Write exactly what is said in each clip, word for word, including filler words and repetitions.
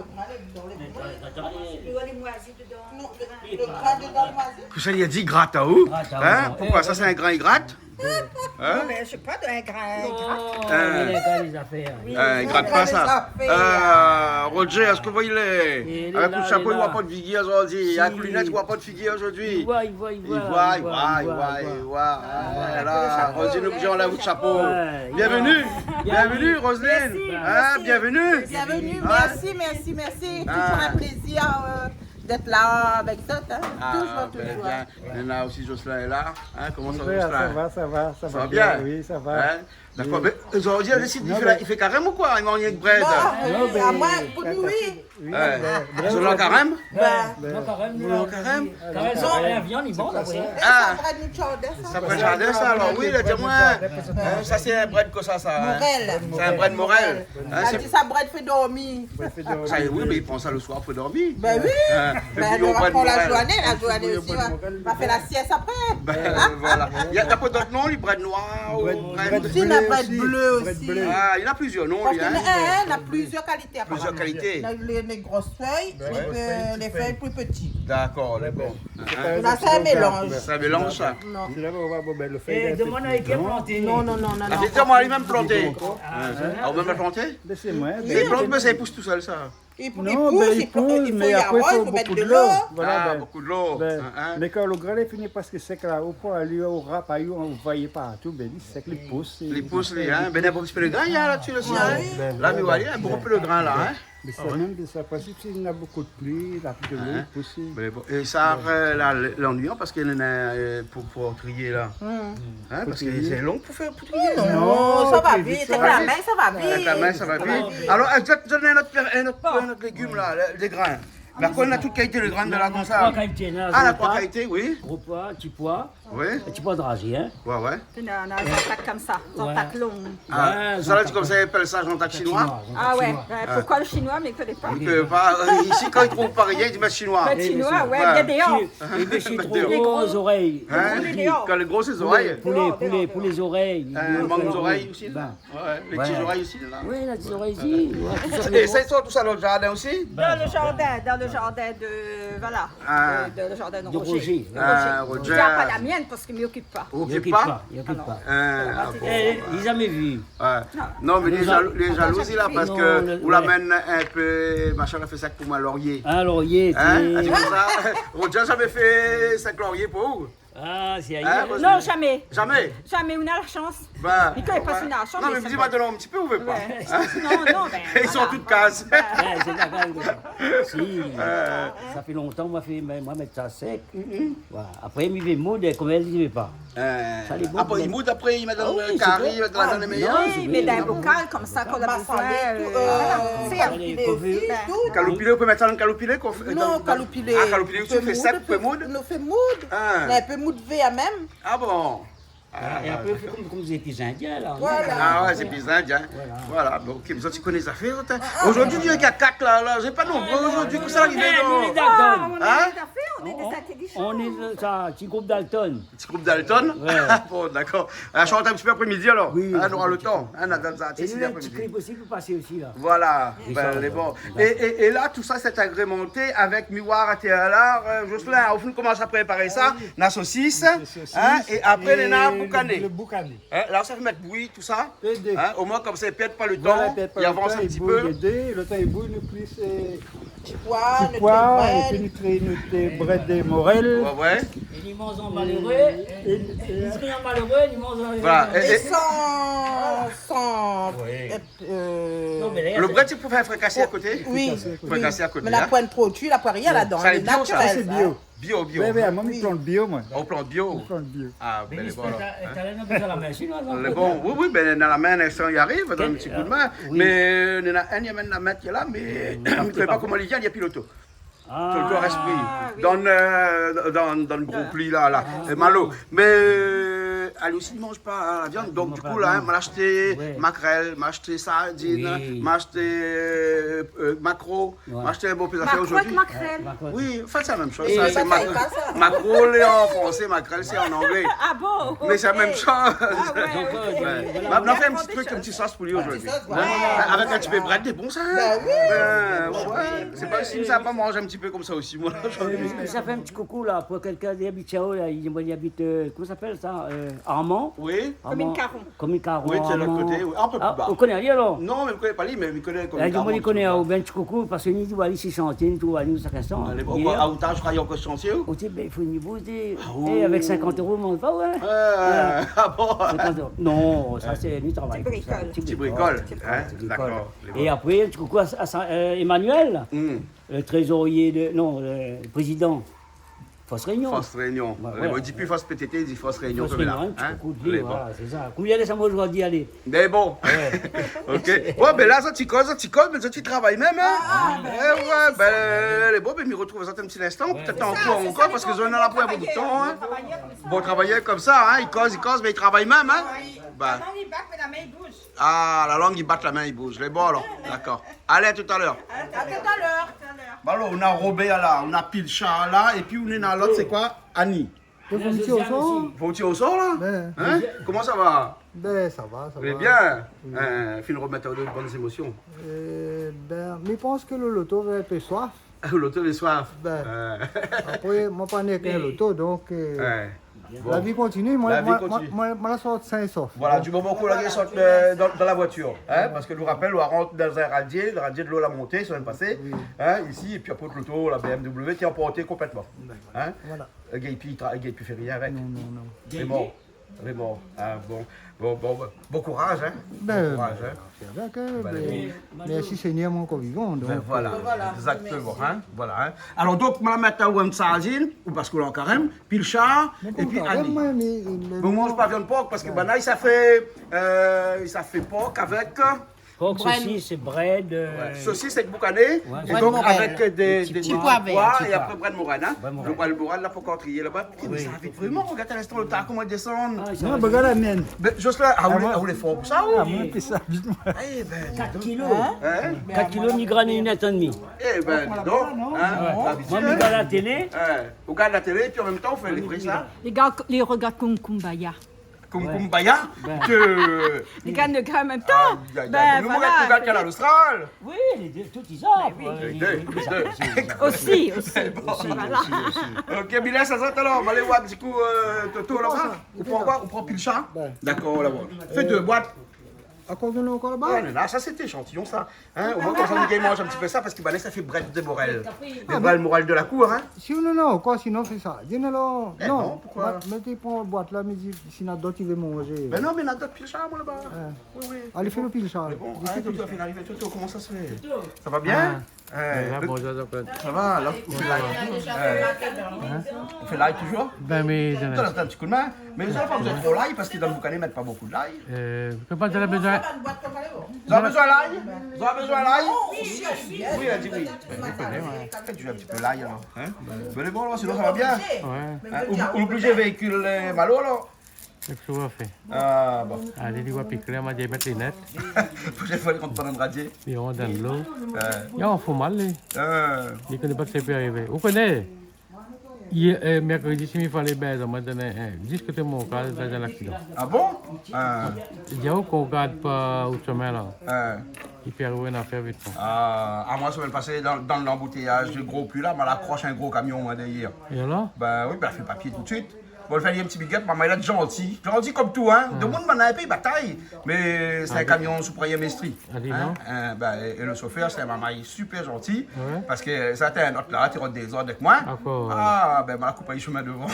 Mé dan, dan, dan, Non, le, le grin dedan, moisi. Pou sa, li la di grat aou. Grat aou, non. Poukosa sa, sé in grin i grat ? Non, mé mi sé pa, in grin, in grin. Non, mé lé grin, lé zafèr. Oui, in grin, lé zafèr. Roger, èske ou voi, li lé avèk lo shapo, li voi pa out figir zordi. Avèk linèt, li voi pa out figir zordi. Li voi, li voi, li voi. Roger, nou oblizé anlèv out shapo. Bienvenue. Bienvenue, Roselyne. Mèrsi, mèrsi. Bienvenue. Bienvenue, mèrsi, mèrsi, mèrsi. Toujour in plézir d'èt la avèk zot. Toujour, toujour. Néna osi Jocelyn lé la. Koman sa va, Jocelyn ? Sa va, sa va, sa va bien, oui, sa va. Dakor, mé zordi, li la désid, li fé karèm ou koi ? Li manz rienk brèd. Non, mé pou nou, oui. Zot lé an karèm ? Bin, nou lé an karèm. Karèm, sa la viann, li manz, oui. Sa brèd nou tjardin, sa. Sa brèd tjardin, sa, alor, oui, la di amoin. Sa sé in brèd kosa, sa ? Morèl. Sé in brèd morèl. La di sa, brèd fé dormi. Sa, oui, mé li pran sa le soir pou dormi. Bin oui. Bin, nou va pran la zourné, la zourné osi, va fé la siès apré. Bin, voilà. Néna pa dot non, li, brèd noir ou brèd blé osi. Néna plizièr non, li, néna plizièr kalité. Plizièr kalité. Néna lé gro fèy, lé fèy pli pti. Dakor, lé bon. La, sé in mélanz. Sé in mélanz, sa. Non. Sé la, ou voi, bon, bin, lo fèy, la, sé pli gran. Non, non, non, non. Li mèm la planté. Ou mèm la planté ? Bin, sé moin. Lé plant, mé sa i pous tousèl, sa. I pou, i pous, mé apré, i fo mèt bonpé dolo. Voilà, bonpé dolo. Mé kan lo grin lé fini, parske sèk la, ou pran ali, ou rap ali, ou voy partou, bin, li sèk, li pous. Li pous, li, bin, néna bonpé de grin la dsi osi. La, mi voi, néna bonpé de grin la. Mé sa mèm, sa, parske si néna bonpé de pli, la pli dolo, li pous. Mé bon, é sa, la, lannuiyan, parske néna, pou, pou trié la. Parske sé lon pou fé, pou trié. Non, sa va vit. Avèk la min, sa va vit. Avèk la min, sa va vit. Alor, zot, zot néna in ot, in ot, in ot légim la, lé grin. Mé akoz néna tout kalité de grin la konmsa ? Troi kalité, néna troi kalité, oui. Gro poi, ti poi. Oui. Ti poi drazé, in. Oué, oué. Pi néna, néna zantak konmsa, zantak long. Sa la, sé konmsa i apèl sa, zantak shinoi. Shinoi, zantak shinoi. Poukosa lo shinoi, mi koné pa. Isi, kan i trouv pa rien, i di mèt shinoi. Mèt shinoi, oué, bien déor. Ébin, sé tro gro zorèy. Kan lé gro, sé zorèy. Pou lé, pou lé, pou lé zorèy. Mank zorèy osi, la. Oué, lé ti zorèy isi, la. Oué, lé ti zorèy isi. É sa, i sort tousa dan lo zardin osi ? Dan lo zardin, dan lo zardin de, voilà. De, de lo zardin de Roger. Roger. Di pa la mienne, parske mi okip pa. Ou okip pa ? Mi okip pa. Ah bon. Li la zamé vi. Non, mé lé jalou, lé jalou osi, la, parske ou la amenn in pé, machin, la fé sèk pou moin, lorié. Ah, lorié, sé konmsa. Roger la zamé fé sèk lorié pou ou ? Ah, sé... Non, zamé. Zamé ? Zamé, ou na la shans. Bin, mi koné pa si ou na la shans, non, mé mi di, ma donn in ti pé, ou vé pa ? Non, non, bin, i sort tout kaz. Oué, sé sa, kan mèm. Si, sa fé lontan, moin fé, moin mèt sa sèk. Voilà. Apré, mi fé moud, é konm èl i vé pa. Sa lé bon, apré, i moud, apré, i mèt dan lo kari, i mèt dan lo méyèr. Oui, mé dan in bokal, konmsa, kan ou la bézoin, voilà. Sé kaloupilé osi, tout. Kaloupilé, ou pé mèt sa dan kaloupilé, koi. Non, kaloupilé. Ah, kaloupilé, ou fé sèk, ou fé moud ? Nou fé moud. Néna in pé moud vèr mèm. Ah bon ? É in pé konm, konm zépis indien, la. Voilà. Ah oué, zépis indien. Voilà, bon, OK, mé zot i koné zafèr, zot, in. Zordi, nou lé kat la, la, nou lé pa nonbré zordi, kosa la arivé, non ? Nou lé Dalton. Nou lé dé zintélisan. Nou lé sa, ti group Dalton. Ti group Dalton ? Oué. Bon, dakor. Shant in ti pé apré-midi, alor. Oui, oui. Nora lo tan, nora lo tan. É nou na in ti klip osi pou pasé osi, la. Voilà, bin, lé bon. É, é la, tousa sé agrémanté avèk miwar atèr la, Jocelyn, ou fine komans a prépar sa, na sosis, é apré, néna boukané. Lo boukané. La, sa i fé mèt bouyi tousa. Omoin, konmsa, i pèrd pa lo tan, i avans in ti pé. Lo tan i bouy, nou pli ti poi, ti poi, épi nou tré, nou tré brèd de morèl. Oué, oué. É li manz an maléré, é li manz an maléré, li manz an... Voilà. É san, san... Non, mé la, lo brèd, sé pou fé frikasé a koté. Oui. Frikasé a koté, mé la poin produi, la poin rien ladan. Sa lé bio, sa. Lé natirèl, sa. Bio, bio. Oué, oué, moin mi plant bio, moin. Ou plant bio. Mi plant bio. Ah, bin, lé bon, alor. Mé talèr, nou na bezoin la min shinoiz, non ? Lé bon, oui, oui, bin, dan la min, in instan, i ariv, donn in ti kou d'min. Mé, néna in, néna in la min ki lé la, mé mi koné pa koman li vien, li lé pi loto. Tout lo rès pri. Dan, dan, dan lo group li la, la. Malo. Mé, ali osi, li manz pa la viann. Donk, di kou, la, ma la ashté makrèl, ma la ashté sardine, ma la ashté makro. Oué. Ma la ashté in bonpé zafèr zordi. Makro avèk makrèl. Oui, an fèt, sé la mèm shoz. Sa, sé makro, lé an fransé, makrèl, sé an anglé. Ah bon ? Mé sé la mèm shoz. Ah oué, OK. Donk, voilà. Ma la fé in ti trik, in ti sos pou li zordi. In ti sos, voilà. Avèk in ti pé brèd, lé bon, sa, in ? Bin oui. Bin, oué, oué. Si sa pa manz in ti pé konmsa osi, moin, la, zordi. É, é sa fé in ti koukou, la, pou kèlkin i abit Chao, la, i, i abit, euh, koman i apèl sa, euh, Armand. Oui. Armand, Commune Caron. Commune Caron, oui, sé lot koté, oui. Armand. Ah, in pé pli ba. Ou koné ali, alor ? Non, mé mi koné pa li, mé mi koné Commune Caron, in ti koukou. Ou bin, di, ou va ali si shantié, ou va ali, ou sa fé sa. Alé, bon, é, euh, a, ou ta, mi kroi, ankor shantié, ou ? Ou di, bin, i fo ni bouz, é, avèk sinkant éro, ou manz pa, ouais. Euh, ah bon ? Sinkant éro. Non, sa, sé, li travay. Ti brikol. Ti brikol, hein, dakor. É apré, in ti koukou a, a sa, euh, Emmanuel, le trézorié de, non, le prézidan Fos Réunion. Fos Réunion. Ouais, ouais. Li di pi Fos P T T, li di Fos Réunion, Fos Réunion, in ti koukou de li, voilà, sé sa. Konbien lé sa, moin, zordi, alé ? Mé bon. Ouais. OK. Bon, bin la, sa ti koz, sa ti koz, mé sa ti travay mèm, hein ? Ah, bin oui, sé sa. Lé bon, bin, mi artrouv sa in ti linstan, pétèt ankor, ankor, parske zot néna pou in bout de tan, hein. Bon travayèr konmsa, hein, i koz, i koz, mé i travay mèm, hein. Oui. Bin. La lang i bat, mé la min i bouz. Ah, la lang i bat, la min i bouz. Lé bon, alor. Dakor. Alé, a tout à l'heure. À tout à l'heure. Bon, alor, nou na Robert la, nou na Pilchard la, épi nou na lot, sé koi ? Annie. Fo tir o sor. Fo tir o sor, la ? Bin. Hein ? Koman sa va ? Bin, sa va, sa va. Lé bien. Oui. Euh, fine romèt aou de bone émosion. Euh, bin, mi pans ke lo loto va fé soif. Lo loto lé soif. Bin, apré, moin pa né èk in loto, donk, euh, la vi i kontinié. Moin, moin, moin la sort sin é sof. Voilà, di moman ou la sort, euh, dan, dan la voitir, hein, parske nou rapèl, ou la rant dan in radié, lo radié de lo la monté, semèn pasé, hein, isi, épi apré, loto, la B M W, té anporté konplètman. Dakor. Hein ? Voilà. Gaypi, tra-, Gaypi fé rien avèk. Non, non, non. Lé mor. Lé mor. Ah, bon. Bon, bon, bon, bon kouraz, hein. Bon kouraz, hein. Bin, mèrsi Ségnèr, moin ankor vivan, donk, euh, voilà, égzaktoman, hein. Voilà, hein. Alor, donk, madam, mintnan, ou in sardine, ou parske ou lé an karèm, Pilchard, épi Annie. Moin, mé, mé ou manz pa viann por, parske banna, sa fé, euh, sa fé por avèk, euh, Pork, sosis, brèd, euh, sosis avèk boukané, é donk avèk dé, dé ti poi, é apré brèd morèl, hein. Brèd morèl. Lo brèd morèl la, pankor trié laba. Mé sa i vit vréman, rogard in instan lo ta, koman i désann. Ah, sa va vit. Non, rogard la mienne. Bin, Jocelyn, ah, ou lé for pou sa, ou ? Ah, moin, mi fé sa vit, moin. Eh bin, dis donc. Quatre kilos. Hein ? Quatre kilos, mi gingn in lièr édmi. Eh bin, dis donc, hein, abitié, hein. Moin, mi gard la télé. Hein, ou gard la télé, épi an mèm tan, ou fé lé pri, sa. Lé gars, lé rogard konm Kumbaya. Konm Kumbaya, ke... Lé gars, lé gars an mèm tan. Aïe, aïe, aïe. Bin, voilà. Mé moin, mi rogard Kanal Austral. Oui, lé dé, tout i sort. Mé oui. Lé dé, lé dé. Osi, osi. Bon. Voilà. Osi, osi. OK, Bilal, sa sort alor. Alé, ouais, di kou, euh, Toto, laba. Ou pran koi ? Ou pran Pilchard ? Ouais. Dakor, laba. Fé dé boit. Akoz nou néna ankor laba ? Ouais, la, sa, sété échantiyon, sa. Hein, omoin, konmsa, nou gingn manz in ti pé sa, parske, bin, sa fé brèd de morèl. Dé brèd morèl de la kour, hein. Si ou néna ankor, sinon, fé sa. Di anou alor. Eh non, poukoi ? Mé, mé té pran boit la, mé di, si néna dot i vé manzé. Bin non, mé néna dot Pilchard, moin, laba. Ouais. Oui, oui. Alé, fé lo Pilchard. Mé bon, hein, Toto la fine arivé. Toto, koman sa i fé ? Sa va bien ? Ah. Eh, bonjour, Jean-Claude. Sa va, la, ou fé lay toujour ? Hein ? Ou fé lay toujour ? Bin, mé, euh, in ti koudmin. Mé sa, pa bezoin tro lay, parske dan lo boukané, i mèt pa bonpé lay. Euh, ou pé pa, ou la bezoin... Ou la bezoin lay ? Ou la bezoin lay ? Oui, oui, oui. Oui, la di oui. Fé toujour in ti pé lay, alor, hein ? Bin, lé bon, alor, sinon sa va bien. Ouais. Hein, ou, ou oblizé véikil, euh, Malo, alor ? Sé sak ou va fé. Ah, bon. Alé, li voi pi klèr, ma di, mèt linèt. Proshèn foi, li rant pa dan radié. Li rant dan lo. Euh. Yo, fo mal, li. Euh. Li koné pa sak i pé arivé. Ou koné, yèr, euh, mèrkrédi, si mi falé, bin, moin, dan in, in, dis koté mon kaz, dan in aksidan. Ah bon ? Euh. Li di aou, kan ou gard pa out shomin, la. Euh. I pé ariv in afèr vit, koi. Ah, ah, moin, semèn pasé, dan, dan lanboutéyaz, gro pli la, ma la akros in gro kamion, moin, dèryèr. É alor ? Bin oui, bin, la fé papié tout de suite. Bon, fé in ti big up, marmay la zanti. Zanti konm tout, hein. Ouais. Demoun, banna i pé batay. Mé sé in kamion sou Premier Mestri. Ah, di non. Hein, euh, bin, é, é lo shofèr, sé in marmay super zanti. Ouais. Parske sa té in lot la, té rod dézord avèk moin. Dakor. Ah, bin, ma la koup ali shomin dovan.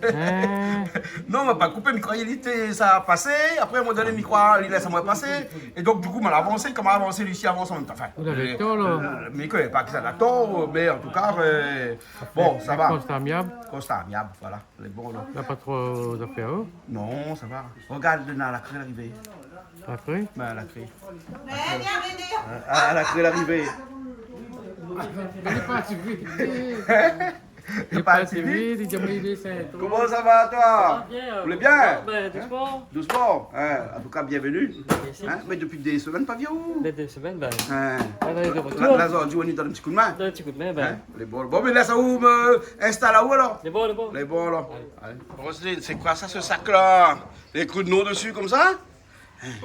Hein. Non, ma pa koupé, mi kroi li té sa pasé. Apré, a in moman doné, mi kroi li lès amoin pasé. É donk, di kou, ma la avansé. Kan ma la avansé, li osi i avans an mèm tan. Anfin, ou lavé tor, la. Euh, mi koné pa kisa la tor, mé an tou ka, euh, bon, sa va. Konsta amiab. Konsta amiab, voilà. Lé bon, la. Na pa tro zafèr, hein ? Non, sa va. Rogard, la, la kré la arivé. La kré ? Bin, la kré. Euh, ah, la kré la arivé. Lé parti vit. Lé parti vit, li di, mé li lé sint. Koman sa va, toi ? Sa va bien. Ou lé bien ? Bon, bin, dousman. Dousman. Hein, an tou ka, bienvenu. Mèrsi. Hein, mé dopi dé semèn, pa vi aou. Dé, dé semèn, bin. Hein. La, la, la, zordi, ou ni donn in ti koudmin. Donn in ti koudmin, bin. Hein ? Lé bon. Bon, mé la, sa ou, euh, instal aou, alor ? Lé bon, lé bon. Lé bon, alor. Alé. Alé. Roselyne, sé koi sa, se sak-la ? Ékri out non dési, konmsa ?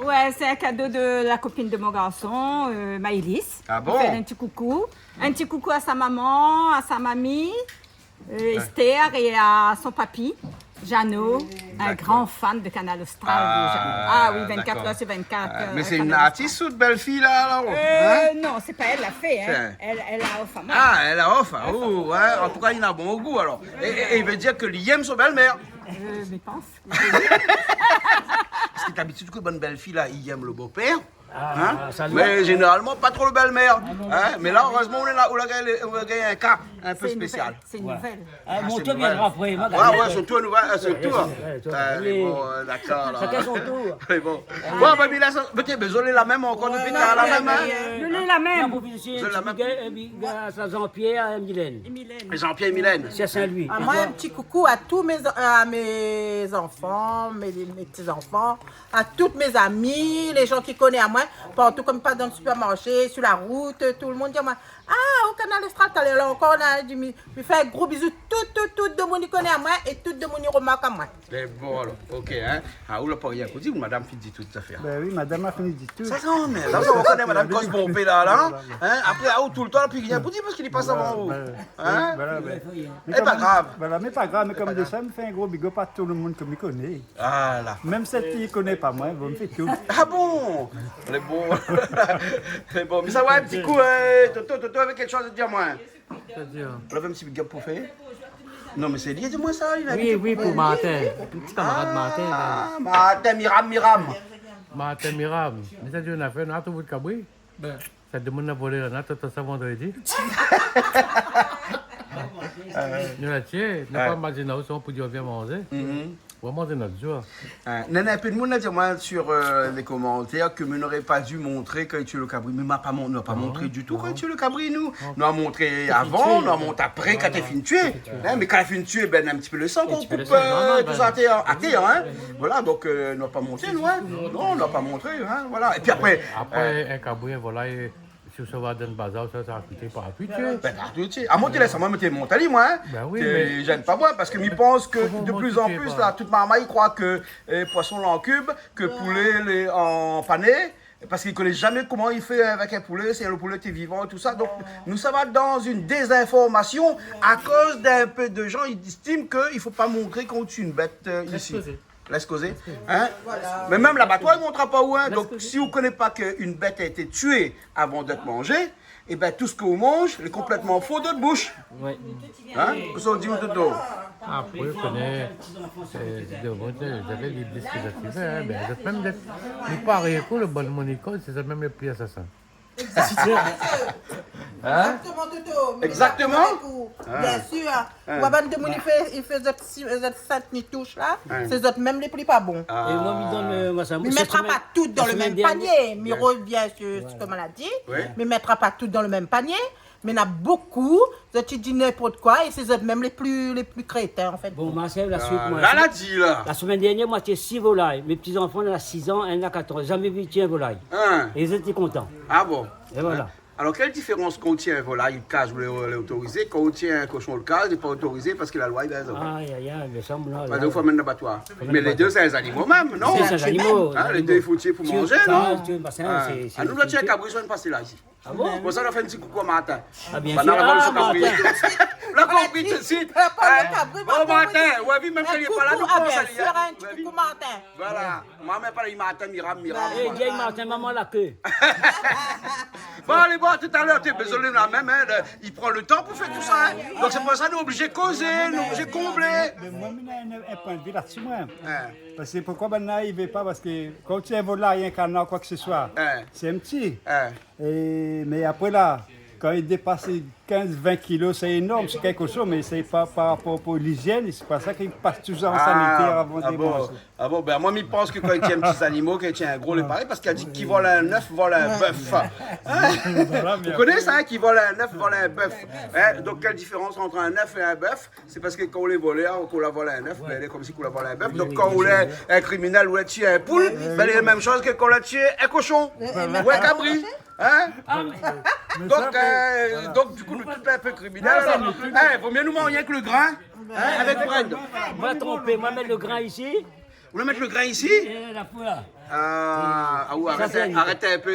Ouais, c'est un cadeau de la copine de mon garçon, euh, Maëlys. Ah bon ? On fait un petit coucou. Un petit coucou à sa maman, à sa mamie, euh, Esther, et à son papy, Jeannot, un grand fan de Canal Austral, déjà. Ah oui, vingt-quatre heures sur vingt-quatre, euh, Canal Austral. Mé sé in artis, out bèl fiy la, alor ? Euh, non, c'est pas elle l'a fait, hein. Elle, elle a offert à moi. Ah, èl la ofèr. An tou ka, li na bon gou, alor. É, é, é i vé dir ke li yèm son bèl-mèr. Euh, mi pans. Parske dabitid, ke bann bèl fiy la, i yèm lo bopèr. Mé zénéralman, pa tro lo bèl-mèr. Mé la, erèzman, nou lé la, nou la gingn, nou la gingn in ka in pé spésial. C'est une nouvelle. Ah, mon tour viendra après, madame. Ouais, ouais, son tour, nou va, son tour. Ouais, ouais, ouais. Mé bon, dakor, alor. Chacun son tour. Mé bon. Bon, ben, mi lès, pétèt, mé zot lé la mèm ankor, dopi talèr la mèm, hein. Zot lé la mèm. Zot lé la mèm. Jean-Pierre et Mylène. Jean-Pierre et Mylène. C'est Saint-Louis. Ah, moi, un petit coucou à tous mes, à mes enfants, mes, mes petits-enfants, à toutes mes amies, les gens qui connaissent à moi, partout, kan mi pas dans le supermarché, sur la route, tout le monde dit à moi, ah, au Canal Austral, talèr la ankor, la, di, mi, mi fé in gro bizou tout, tout, tout demoun i koné amoin é tout demoun i romark amoin. Mé bon, alor, OK, hein. Ah, ou la pa rien pou di, madam fine di tout zafèr. Ben oui, madam la fini di tout. Sa, sa, nou koné madam koz bonpé la, la. Voilà. Hein, apré, ah, ou toultan, pi rien pou di parske li pas avan ou. Voilà, voilà. Hein ? Voilà, ben, mé pa grav. Voilà, mé pa grav, mé kom de sa, mi fé in gro big up à tout le monde ke mi koné. Voilà. Mèm sèt i koné pa moin, bon, mi fé tout. Ah bon ? Lé bon. Lé bon. Mé sa, ouais, in ti kou, euh, Toto, Toto avèk kékshoz a dir amoin. Sétadir ? Ou lavé in ti big up pou fé ? Non, mé sé li la di amoin sa, li la di pou Martin. Oui, oui, pou Martin. In ti kamarad Martin, ben. Ah, Martin Miram, Miram. Martin Miram. Mé sa di, nou la fé, nou la trouv out kabri. Ben. Sa demoun la volé la, nou la tann sa vandredi. Nou la tié, nou la pa mazine aou, sa ou pou di, vien manzé. Mhm. Ou va manzé in ot zour. Hein, néna in pé d'moun la di amoin sur, euh, les commentaires ke mi noré pa di montré kan i tié lo kabri. Mé ma pa mon-, nou la pa montré ditou kan i tié lo kabri, nou. Non. Nou la montré avan, nou la montré apré, kan té fine tié. Voilà. Hein, mé kan la fine tié, ben, néna in ti pé lo san, kan ou koup, euh, tout sa atèr, atèr, hein. Voilà, donk, euh, nou la pa montré, nou, hein. Non, nou la pa montré, hein, voilà. É pi apré, euh, apré, in kabri, in volay, Si ou sava dann bazar, sa, sa va kouté par kuit, tié. Ben, par kuit, tié. Amoin, té lès amoin, mi té mont ali, moin, hein. Ben oui, mé té zèn pa moin, parske mi pans ke de plus en plus, la, tout marmay i kroi ke, euh, poison lé an kub, ke poulé lé an pané, parske i koné zamé koman i fé avèk in poulé, si lo poulé té vivan é tousa. Donk, nou sava dann in dézinformasion akoz d'in pé de jan i éstim ke i fo pa montré kan ou tié in bèt, euh, isi. Lès kozé. Lès kozé. Hein ? Voilà. Mé mèm labatoir, i mont pa ou, hein. Donk, si ou koné pa ke in bèt la été tié avan d'èt manzé, é ben, tout sak ou manz lé konplètman fo dan out boush. Ouais. Hein ? Kosa ou di, Toto ? Apré, ou koné, euh, de bon, zot lé lib de sak zot i vé, hein. Ben, zot mèm, zot, nou parèy, kou lo bann moun i koz, sé zot mèm lé pli asasin. Exactement. Hein ? Exactement, Toto. Mé bien sir. Hein. Ou bann demoun i fé, i fé zot si-, zot sint ni toush la, sé zot mèm lé pli pa bon. Ah. É moin, mi done, euh, moin, sa, mi mètra pa tout dan lo mèm panié. Mi rovien sur sak ou la di. Oui. Mi mètra pa tout dan lo mèm panié. Mé néna bonpé, zot i di ninport koi é sé zot mèm lé pli, lé pli krétin, an fèt. Bon, Marcel, la suit, moin. La, la di, la. La semèn dèrnièr, moin té sis volay. Mé ti zanfan, inn na sis an, inn na katr an. Zamé vi tié in volay. Hein. É zot té kontan. Ah bon ? É voilà. Alor, kèl diférans kan ou tié in volay, out kaz, ou lé, lé otorizé, kan ou tié in koshon, out kaz lé pa otorizé parske la loi i bèz, hein. Ay, ay, ay, mé sa, moin la, la, fo amenn labatoir. Fo amenn labatoir. Mé lé dé, sé dé zanimo mèm, non ? Sé dé zanimo. Hein, lé dé, i fo tié pou manzé, non ? Tié, tié, tié, tié. Ah, nou la tié in kabri, sa, nou la pasé la, isi. Ah bon ? Bon, sa, nou la fé in ti koukou à Martin. Ah, bien sir. Banna la vann son kabri. Ah, Martin. La konpri tout suit. Hein ? Bon, Martin, ou la vi, mèm kan li lé pa la, nou pans ali, hein. In ti koukou à Martin. Voilà. Moin mèm pa li, Martin, Miram, Miram. Eh, di Martin, momon la ké. Bon, alé, bon, talèr, té, dézolé, la mèm, hein, le, i pran lo tan pou fé tousa, hein. Donk, sé pou sa, nou oblizé kozé, nou oblizé konblé. Mé moin, mi néna in, in poin de vi la dsi, moin. Hein. Parske poukoi banna i vé pa, parske kan ou tié in volay, in kanar, koi ke se soi, sé in ti. Hein. É, mé apré la, kan i dépas kinz, vin kilo, sé énorm, sé kèlkeshoz, mé sé pa par rapor pou lizièn, sé pa sa ki pas touzour an sanitèr avan de manzé. Ah bon, ah bon, ben, moin, mi pans ke kan i tié in ti zanimo, kan i tié in gro, lé parèy, parske la di, ki vol in èf, vol in bèf. Hein ? Voilà, mé ou koné sa, hein, ki vol in èf, vol in bèf. Hein ? Donk, kèl diférans ant in èf é in bèf ? Sé parske kan ou lé volèr, kan ou la vol in èf, ben, lé konmsi kan ou la vol in bèf. Donk, kan ou lé in kriminèl, ou la tié in poul, ben, lé la mèm shoz ke kan ou la tié in koshon. Ou in kabri. Hein ? Donk, euh, donk, di kou, nou tout lé in pé kriminèl, alor. Eh, vo mié nou manz rienk lo grin, hein, avèk brèd. Moin la tronpé, moin la mèt lo grin isi. Ou la mèt lo grin isi ? Eh, la pou la. Ah, ah, ou arèt, arèt in pé.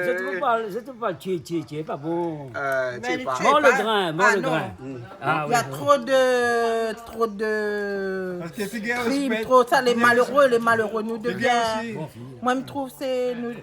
Sa, sé in idé. Zot i trouv pa, zot i trouv pa, ti, ti, ti, pa bon. Euh, ti, pa. Mor lo grin, mor lo grin. Ah, oui. Il y a trop de, trop de crimes, trop ça, les malheureux, les malheureux, nous devient. Moi, je trouve c'est nous,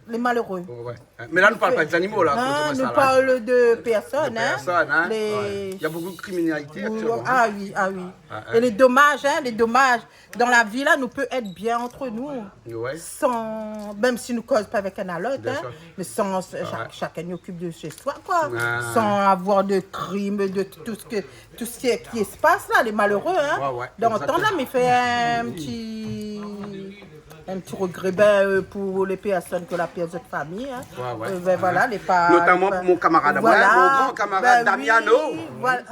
les malheureux. Ouais. Mé la, nou parl pa dé zanimo, la, nou parl de personnes, hein. De personnes, hein. Ouais. Il y a beaucoup de criminalité actuellement, hein. Ah oui, ah oui. Et les dommages, hein, les dommages. Dans la vie, là, nous peut être bien entre nous. Ouais. Sans, même si nous cause pas avec un à l'autre, hein, mais sans, chaque, chacun s'occupe de chez soi, quoi. Sans avoir de crime, de tout ce que, tout ce qui, qui se passe là, les malheureux, hein. Ouais, ouais, exactement. Dans le temps, là, mais fait un petit, un petit regret, ben, euh, pour les personnes que la perte de famille, hein. Ouais, ouais. Euh, ben, voilà, les pa-, notamment pour mon camarade à moi, mon grand camarade Damiano.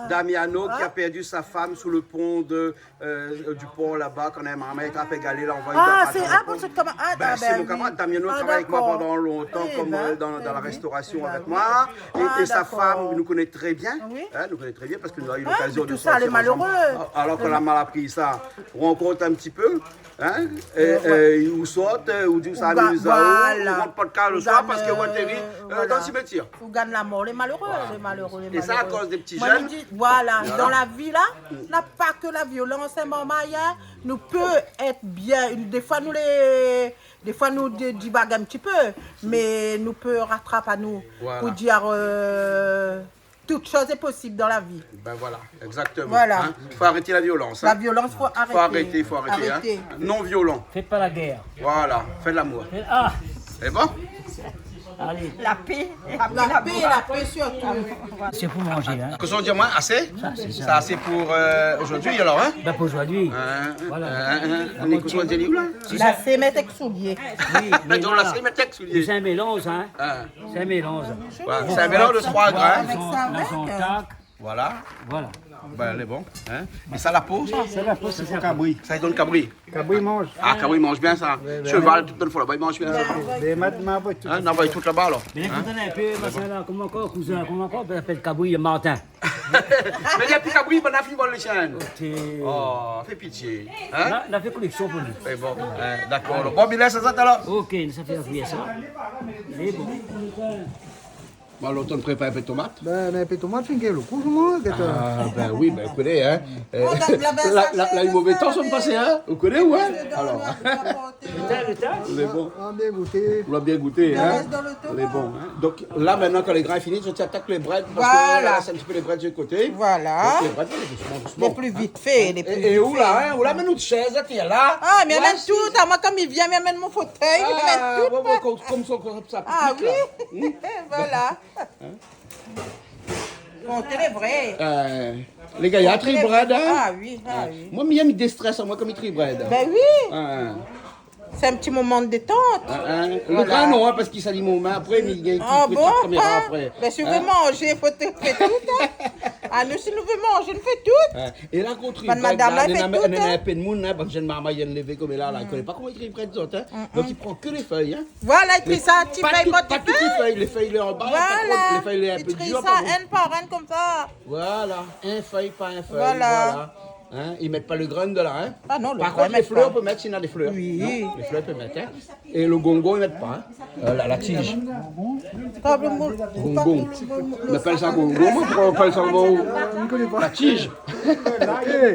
Damiano, qui a perdu sa femme sous le pont de euh, du port laba, kan in marmay i trap galé, la, on va... Ah, c'est, ah, bon, c'est comment, ah, ben, c'est mon camarade Damiano, travaille avec moi pendant longtemps, comme, euh, dans, dans la restauration avec moi. Et, et sa femme nous connaît très bien, hein, nous connaît très bien parce que nous avons eu l'occasion de sortir ensemble. Ah, mais tout ça, les malheureux. Alors qu'on a mal appris ça, on rencontre un petit peu, hein, et, euh, ou sort, euh, ou di sa, ou rant pa kaz le soir parce que ou atéri, euh, dans le cimetière. Ou gingn la mor, les malheureux, les malheureux, les malheureux. Et ça, à cause des petits jeunes. Moi, je dis, voilà, dans la vie, là, n'a pas que la violence, hein, maman, hein. Nous peut être bien. Des fois, nous les, des fois, nous di-, divague un petit peu, mais nous peut rattraper à nous pour dire, euh, toute chose est possible dans la vie. Ben voilà, exactement. Voilà. Hein ? Faut arrêter la violence, hein. La violence, faut arrêter. Faut arrêter, faut arrêter, hein. Arrêter. Non violent. Faites pas la guerre. Voilà, faites l'amour. Faites, ah. C'est bon ? Allez. La paix. La paix, la paix surtout. C'est pour manger, hein. Kosa ou di amoin, assez ? Ça, c'est ça. Ça, assez pour, euh, aujourd'hui, alors, hein ? Ben, pour aujourd'hui. Hein, hein, hein. Voilà. Kosa ou di ali, la ? Lasé mèt èk soulié. Oui, mé la, lasé mèt èk soulié. C'est un mélange, hein. Hein. C'est un mélange. Voilà, c'est un mélange de trois grains. Avec ça, avec, euh, voilà. Voilà. Ben, lé bon, hein. É sa, la po, sa ? Sa, la po, sé pou kabri. Sa, i done kabri. Kabri i manz. Ah, kabri i manz bien, sa. Ouais, ouais. Sheval, tout, tout, laba, i manz bien, sa. Hein, non, ben, tout laba, alor. Mé ékout in pé, machin la, koman ankor, kouzin, koman ankor, ben, apèl kabri, Martin. Mé na pi kabri, ben, la fine vol le chien. Ok. Oh, fé pitié. Hein ? La, la fé koléksion pou li. Mé bon, hein, dakor. Bon, bin, lès sa, alor. Ok, sa fé la kuiyèr, sa. Lé bon. Bon, alor, ou la prépar in pé tomat ? Ben, in pé tomat, fine gingn lo kou, moin, gèt. Ah, ben oui, ben, ou koné, hein. Euh, la, la, la, mové tan, sa pasé, hein. Ou koné, ou, hein ? Alor. Lé bon. Ah, bien gouté. Ou la bien gouté, hein ? Lé bon, hein. Donk, la, mintnan, kan lé grin lé fini, ou atak lé brèd, parske, voilà, la, sé in ti pé lé brèd su le koté. Voilà. Donk, lé brèd, dousman, dousman. Lé pli vit fé, lé pli vit fé. É, é ou la, hein, ou la amenn out shèz, la, té la. Ah, mé mi amenn tout, amoin, kom i vien, mi amenn mon fotèy, mi amenn tout. Ah, ouais, ouais, kom, kom sa, kom sa. Ah oui. Hmm ? Voilà. Hein ? Bon, sé vré. Euh, lé gayar i tri brèd, hein ? Ah oui, ah oui. Moin, mi yèm, i déstrès amoin kom i tri brèd. Ben oui. Hein. Sé in ti moman de détant. Hein, hein. Voilà. Le grin, non, hein, parske i sali mon min apré, mé i gingn... Ah bon ? Kaméra apré. Ben, si ou vé manzé, fo fé tout, hein. Ah, nou, si nou vé manzé, nou fé tout. Hein. É la, kontri, bann madam la, la fé tout, hein. Néna in pé d'moun, hein, bann jenn marmay i vien lévé koméla, la, i koné pa koman i tri brèd, zot, hein. Mm, mm. Donk, i pran ke lé fèy, hein. Voilà, i tri sa, ti fèy par ti fèy. Mé pa tout, pa tout lé fèy, lé fèy lé anba, la po, lé fèy lé in pé dir, par kont. Voilà. I tri sa inn par inn konmsa. Voilà, in fèy par in fèy, voilà. Hein, i mèt pa le grin dedan, hein. Ah non, le grin i mèt pa. Par kont, lé flèr, i pé mèt, si néna dé flèr. Oui. Non, lé flèr, i pé mèt, hein. É le gongon, i mèt pa, hein. Euh, la, la tij. Gongon. Ou apèl sa gongon, moin, ou apèl sa koman ? Mi koné pa. La tij. Eh,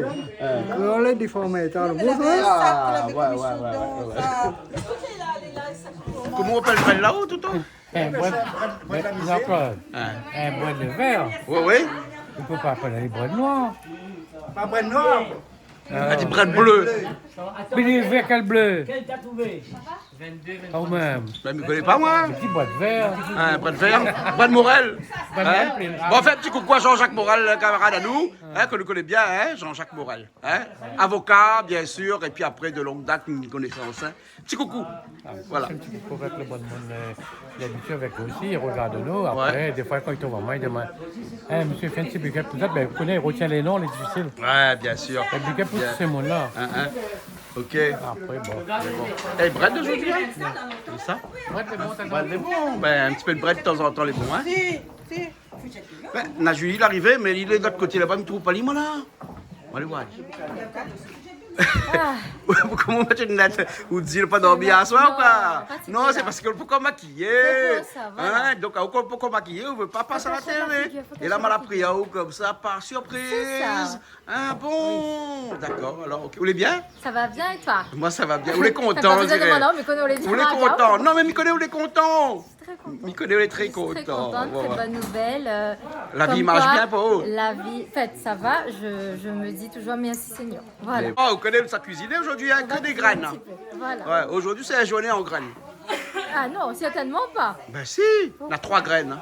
kréol lé déformé, atann, lo mo, sa. Ah, ouais, ouais, ouais, ouais, ouais. Koman ou apèl sa la-o, tout le tan ? In brèd, mé, Jean-Claude, in brèd de vèr. Oui, oui. Ou pé pa apèl ali brèd noir. Pa brèd noir. Euh. Li di brèd blé. Mé lé vèr, kèl blé ? Kèl ou la trouvé ? Kan mèm. Mé mi koné pa, moin. Li di brèd vèr. Hein, brèd vèr. Brèd Morel. Brèd Morel. Hein ? Bon, on fait un petit coucou à Jean-Jacques Morel, le camarade à nous, hein, que nous connaît bien, hein, Jean-Jacques Morel, hein. Avocat, bien sûr, et puis après, de longue date, une connaissance, hein. Ti koukou. Ah, voilà. Sé in ti koukou avèk le bann moun, euh, li lé abitié avèk nou osi, i rogard anou. Ouais. Apré, défoi, kan i trouv amoin, i domann : « Eh, mésyé, fé in ti big up, tout sa. » Ben, ou koné, i rotien lé non, lé difisil. Ouais, bien sûr. É big up pou tout sé moun-la. Hein, hein. Ok. Apré, bon. Mé bon. Eh, brèd zordi, hein ? Sé sa ? Brèd lé bon, sa. Brèd lé bon. Ben, in ti pé de brèd, tazantan, lé bon, hein ? Si, si. Ben, na Julie, lé arivé, mé li lé de lot koté laba, mi trouv pa li, moin, la. Alé oir. Ah. Koman ou mèt in linèt ? Ou di ou la pa dormi aswar ou koi ? Non, non, pa fatigé, la. Non, sé parske ou la pankor makiyé. Sé pou sa, voilà. Hein ? Donk, ou la pankor makiyé, ou vé pa pas a la télé. Fo pa tro la figir, fo pa tro la figir. É la, ma la pri aou konmsa, par surpriz. Sé sa. Ah bon ? Oui. Dakor, alor, OK. Ou lé bien ? Ça va bien et toi ? Moin, sa va bien. Ou lé kontan, on dirait. Pa bezoin domann, mi koné ou lé bien. Ou lé kontan. Non, mé mi koné ou lé kontan. Très contente. Mi koné ou lé très contente. Je suis très contente, très bonne nouvelle, euh, comme quoi, la vie marche bien pour vous. La vie, en fait, ça va, je, je me dis toujours merci Seigneur. Voilà. Mé, oh, ou koné, sa kuiziné zordi, hein, ke dé grèn, hein. On va cuisiner un petit peu, voilà. Ouais, zordi sé la zourné an grèn. Ah non, certainement pas. Ben si, na troi grèn, hein.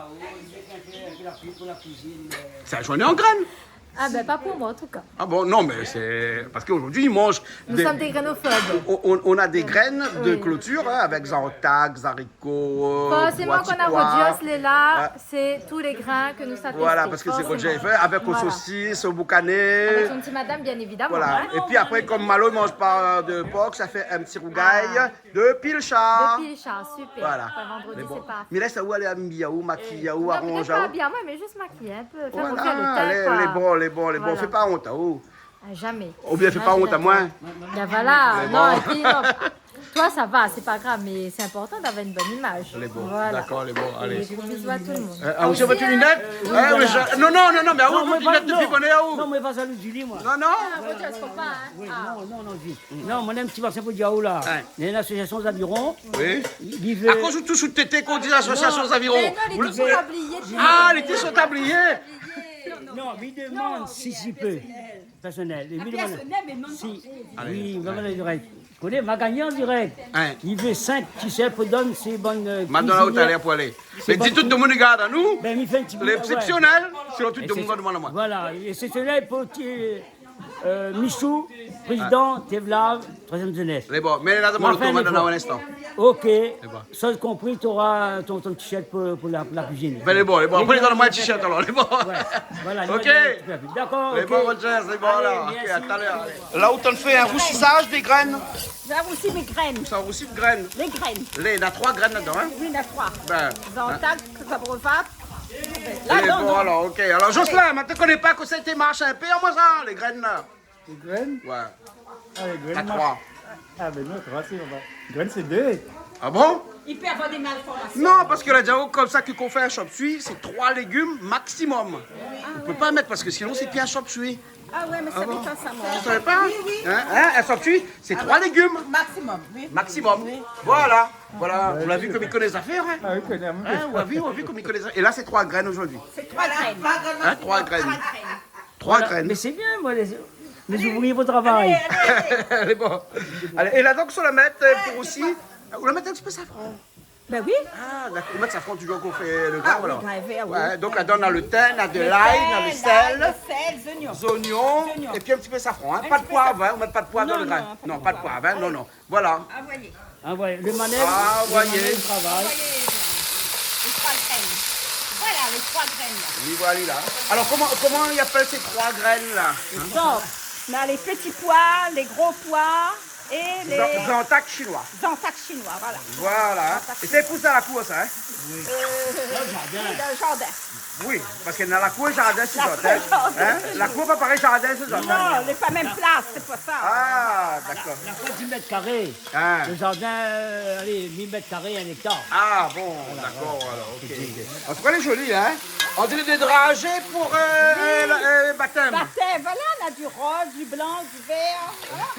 Sé la zourné an grèn. Ah ben, pas pour moi, en tout cas. Ah bon, non, mé sé parske zordi i manz dé, nous sommes des grainophobes. On, on, on a des graines de clôture, hein, avec zantak, zariko, euh, poi, ti poi. Forcément, quand on a Rogers, les là, c'est tous les grains que nous satisfont, forcément. Ouais. Voilà, parske sé Rogers i fé, avec aux saucisses, au boucané. Voilà. Avec son petite madame, bien évidemment, hein. Voilà. Et puis après, comme Malo i manz pa de por, sa i fé in ti rougay. Ah. De pilchard. De pilchard, super. Voilà. Pou vendredi, sé parfé. Mé bon. Mé la, sa ou alé abiy aou, makiy aou, aranz aou ? Non, peut-être pas habillée, moi, mais juste maquillée un peu, faire refaire le teint, quoi. Voilà, lé, lé bon, lé bon, lé bon. Voilà. Fé pa ont aou. Ah, jamais. Ou bien fé pa ont amoin. Jamais, jamais. Ben voilà. Lé bon. Non, et puis, non. Toi, ça va, c'est pas grave, mais c'est important d'avoir une bonne image. Lé bon. Voilà. Dakor, lé bon, alé. Et gros bisous à tout le monde. Euh, ah, ou sa mèt in linèt ? Merci, euh, oui, voilà. Non, non, non, non, mé aou, non, mé in linèt dopi bonèr, ou. Non, mé va zalouz, di li, moin. Non, non. Ah, Rogers, fo pa, hein. Oui, non, non, non, di. Non, moin néna in ti vaccin pou di aou la. Hein. Néna lasosiasion Zaviron. Oui. Li vé... Akoz ou toush out tété kan ou di lasosiasion Zaviron ? Non. Mé non, li té sou tabliyé. Ah, li té sou tabliyé. Non, mi domann si, si pé. Pèrsonèl. Ah, pèrsonèl, mé non, si. Alé. Oui, mé voilà, dirèk. Ou koné, ma gagné an dirèk. Hein. Li vé sink ti shèt pou donn sé bann, euh, kuizinièr. Ma donn aou talèr pou alé. Mé di tout demoun i gard anou. Ben, mi fé in ti... L'exceptionnel, sinon tout demoun i domann amoin. Voilà, l'exceptionnel pou ti, euh, Michou, prézidan, Tévla, troizièm zénès. Lé bon, mé la, ma donn aou in instan. OK. Lé bon. Sa konpri, ou nora ton, ton ti shèt pou, pou la, pou la kuizine. Ben, lé bon, lé bon. Apré, donn amoin in ti shèt, alor, lé bon. Ouais. Voilà, OK. Dakor, OK. Lé bon, Rogers, lé bon, alé, alor. OK, mèrsi. A talèr, alé. La ou tann fé in rousisaz dé grèn. Sa roussi mé grèn. Sa roussi dé grèn. Lé grèn. Lé, na troi grèn ladan, hein ? Oui, na troi. Ben, hein. Zantak, zabrozap. Lé bon, alor, OK. Alor, Jocelyn, moin té koné pa kosa té marsh in pé, amoin sa, lé grèn la. Lé grèn ? Ouais. Ah, lé grèn, na troi. Ah, ben non, troi, sé pa. Grèn, sé dé. Ah bon ? I pé avoir dé malformasion. Non, parske la di aou konmsa ke kan ou fé in chop suey, sé troi légim maximum. Ah ouais. Ou pé pa mèt, parske sinon, sé pi in chop suey. Ah ouais, mé sa, mi savé pa sa, moin. Ah bon ? Ou savé pa ? Oui, oui. Hein, hein, in chop suey, sé troi légim. Ah ouais. Maximum, oui. Maximum. Oui. Voilà. Voilà. Ouais, ou la vi konm i koné zafèr, hein ? Ah oui, i koné in pé. Hein, ou la vi, ou la vi konm i koné zafèr. É la, sé troi grèn zordi. Sé troi grèn. Hein, troi grèn. Troi grèn. Troi grèn. Voilà. Mé sé bien, moin, lé, lé ouvriyé pou travay. Alé, alé, alé. Lé bon. Alé, é la, donk, ou la mèt, euh, pou osi, ou la mèt in ti pé safran. Ben oui. Ah, dakor. Ou mèt safran toujour kan ou fé le grin, alor. Ah oui, grin vèr, oui. Ouais, donk, ladan, na le tin, na de lay, na le sèl, le sèl, zoignon. Zoignon, zoignon, épi in ti pé safran, hein. In ti pé safran. Pa de poiv, hein, ou mèt pa de poiv dan le grin. Non, non, pa de poiv, hein, non, non. Voilà. Anvoyé. Anvoyé. Le manèv, le manèv i travay. Anvoyé. Lé troi grèn. Voilà, lé troi grèn la. Oui, voilà, la. Alor, koman, koman i apèl sé troi grèn la ? Hein ? Donk, na lé ti poi, lé gro poi é lé zantak shinoi. Zantak shinoi, voilà. Voilà, hein. Zantak shinoi. É sé pou sa la kour, sa, hein ? Oui. Euh, dan le zardin. Oui, dan le zardin. Oui, parske na la kour é zardin, sé zot, hein. La kour é zardin. Hein ? La kour pa parèy zardin, sé zot, hein. Non, lé pa mèm plas, sé pou sa. Ah, dakor. La, la fé di mèt karé. Ah. Le zardin, euh, alé, mil mèt karé, in éktar. Ah bon, dakor, alor, OK, OK. Voilà. An tou ka, lé zoli, hein. On diré dé drazé pou, euh, la, euh, batèm. Batèm, voilà, na di roz, di blan, di vèr, voilà.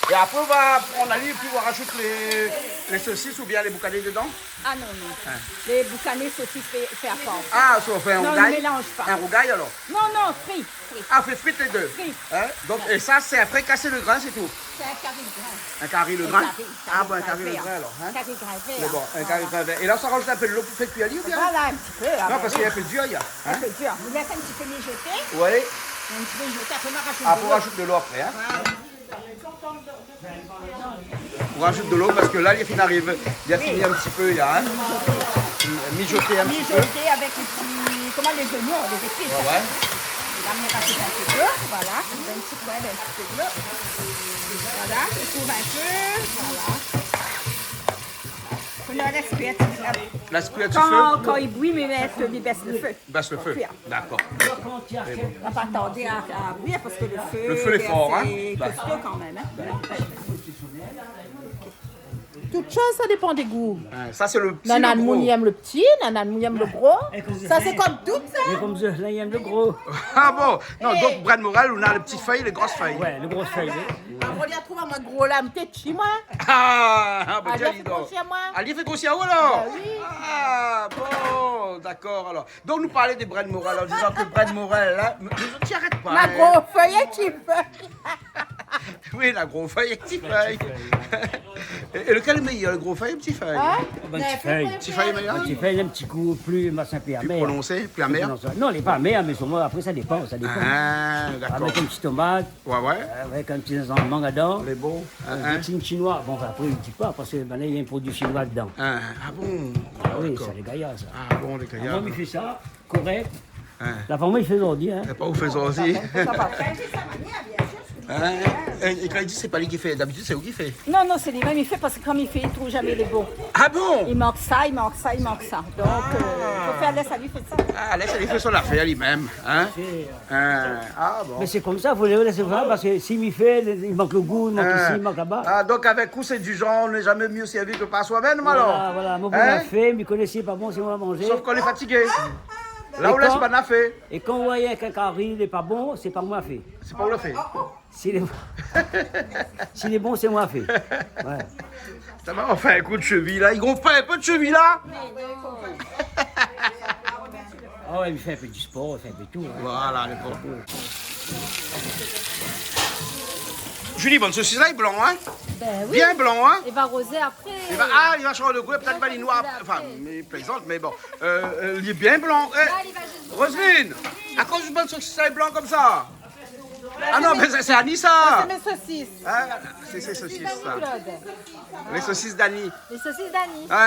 É apré, ou va pran la liy, épi ou va razout lé, lé sosis oubien lé boukané dedan ? Ah non, non. Hein. Lé boukané, sosis, fé, fé apar. Ah, sa ou fé in rougay ? Non, nou mélanz pa. In rougay, alor ? Non, non, fri, fri. Ah, fé frir lé dé. Fri. Hein ? Donk, é sa, sé in frikasé de grin, sé tou ? Sé in kari de grin. In kari de grin ? In kari, kari de grin vèr. Ah bon, in kari de grin, alor, hein ? Kari de grin vèr. Mé bon, in kari de grin vèr. Voilà. É la, ou sa razout in pé dolo pou fé kui ali, oubien ? Voilà, in ti pé, ah ben oui. Non, parske lé in pé dir, la, hein ? In pé dir. Ou lès in ti pé mizoté. Oui. In ti pé mizoté, apré, nou razout dolo. Apré, ou razout dolo apré, hein ? Voilà. Ou razout dolo parske la, li la fine arivé. Li la fine in ti pé, la, hein. Mizoté in ti pé. Mizoté avèk lé ti, koman, lé zoignon, lé zépis. Ouais, ouais. La, mi razout in pé dolo, voilà. In ti koin, in ti pé dolo. Voilà, i kouv in pé, voilà. La, la kuir ti fé. La kuir ti fé. Kan, kan i bouyi, mi mèt, mi bès lo fé. Bès lo fé. Kuir. Dakor. Sé bon. Nou va pa tardé a, a bouyir parske lo fé, lo fé lé for, in. Sé kosto kan mèm, in. Tout shoz, sa dépan dé gou. In, sa sé lo pti, lo gro. Nana moun i èm lo pti, nana moun i èm lo gro. Sa sé kom tout, sa. É kom sa, la i èm lo gro. A bon ? Non, donk brèd morèl, ou na lo pti fèy, lo gro fèy. Wé, lo gro fèy, wi. A, ou la trouv amoin gro la, mi té ti, moin. A, a, bin, ali, tiens, li fé dis donc. Gro shé moin. Ali fé gro shé aou, alor ? Ba wi. A bon, dakor, alor. Donk nou parl de brèd morèl, an dizan ke brèd morèl la, nou, nou, ti arèt pa, in. Ma gro fèy é ti fèy. Wi, la gro fèy é ti fèy. Ti fèy, wé. É, é lekèl lé méyèr, lo gro fèy ou lo ti fèy ? In ? Bin, ti fèy. Ti fèy lé méyèr ? Ti fèy, in ti gou pli, machin, pli amèr. Pli prononcé, pli amèr ? Pli prononcé. Non, lé pa amèr, mé solman apré sa dépan, sa dépan. A, dakor. Avèk in ti tomat, Wé, wé. Avèk in ti zinzanm mank adan. Lé bon. In, in. Dé ti shinoi. Bon, anfin, apré, i di pa, parske mintnan, néna in produi shinoi dedan. In, a bon ? A wi, dakor. Sa, lé gayar, sa. A bon, lé gayar. Amoin, mi fé sa, korèk. In. La fanm, i fé zordi, in. É pa ou fé zordi. Sa pa fé. In, é, é kan li di sé pa li ki fé, dabitid sé ou ki fé ? Non, non, sé li mèm i fé, parske kom i fé, i trouv zamé lé bon. A bon ? I mank sa, i mank sa, i mank sa. Donk, eu, fo fé, lès ali fé sa. A, lès ali fé son zafèr li mèm, in ? Sé, eu, In, a bon. Mé sé kom sa, fo lès fé, parske si mi fé, i mank lo gou, i mank isi, i mank laba. A, donk avèk ou, sé di zanr, on n'est jamais mieux servi que par soi-même, alor. Voilà, voilà. Moin, moin la fé, mi koné si lé pa bon, sé moin la manzé. Sof kan ou lé fatigé. La ou lès banna fé. É kan, é kan ou oi in kari lé pa bon, sé pa moin la fé. Sé pa ou la fé. Si lé, si lé bon, sé moin la fé. Wé. Sa va, anfin, in kou de shevi la. I gonf pa in pé de shevi la ? A wé, mi fé in pé di spor, mi fé in pé tout, in. Voilà, lé bon. Julie, bann sosis la lé blan, in ? Bin wi. Bien blan, in ? I va rozé apré. I va, a, i va shanj de koulèr, pétèt i va vni noir. Anfin, mi plézant, mé bon. Eu, eu, lé bien blan. É, la, li va zis Roselyne, akoz bann sosis la lé blan komsa ? A non, mé sa, sé Annie, sa. Sa, sé mé sosis. In ? Sé, sé sosis, sa. Claude. Lé sosis d'Annie. Lé sosis d'Annie. Wé,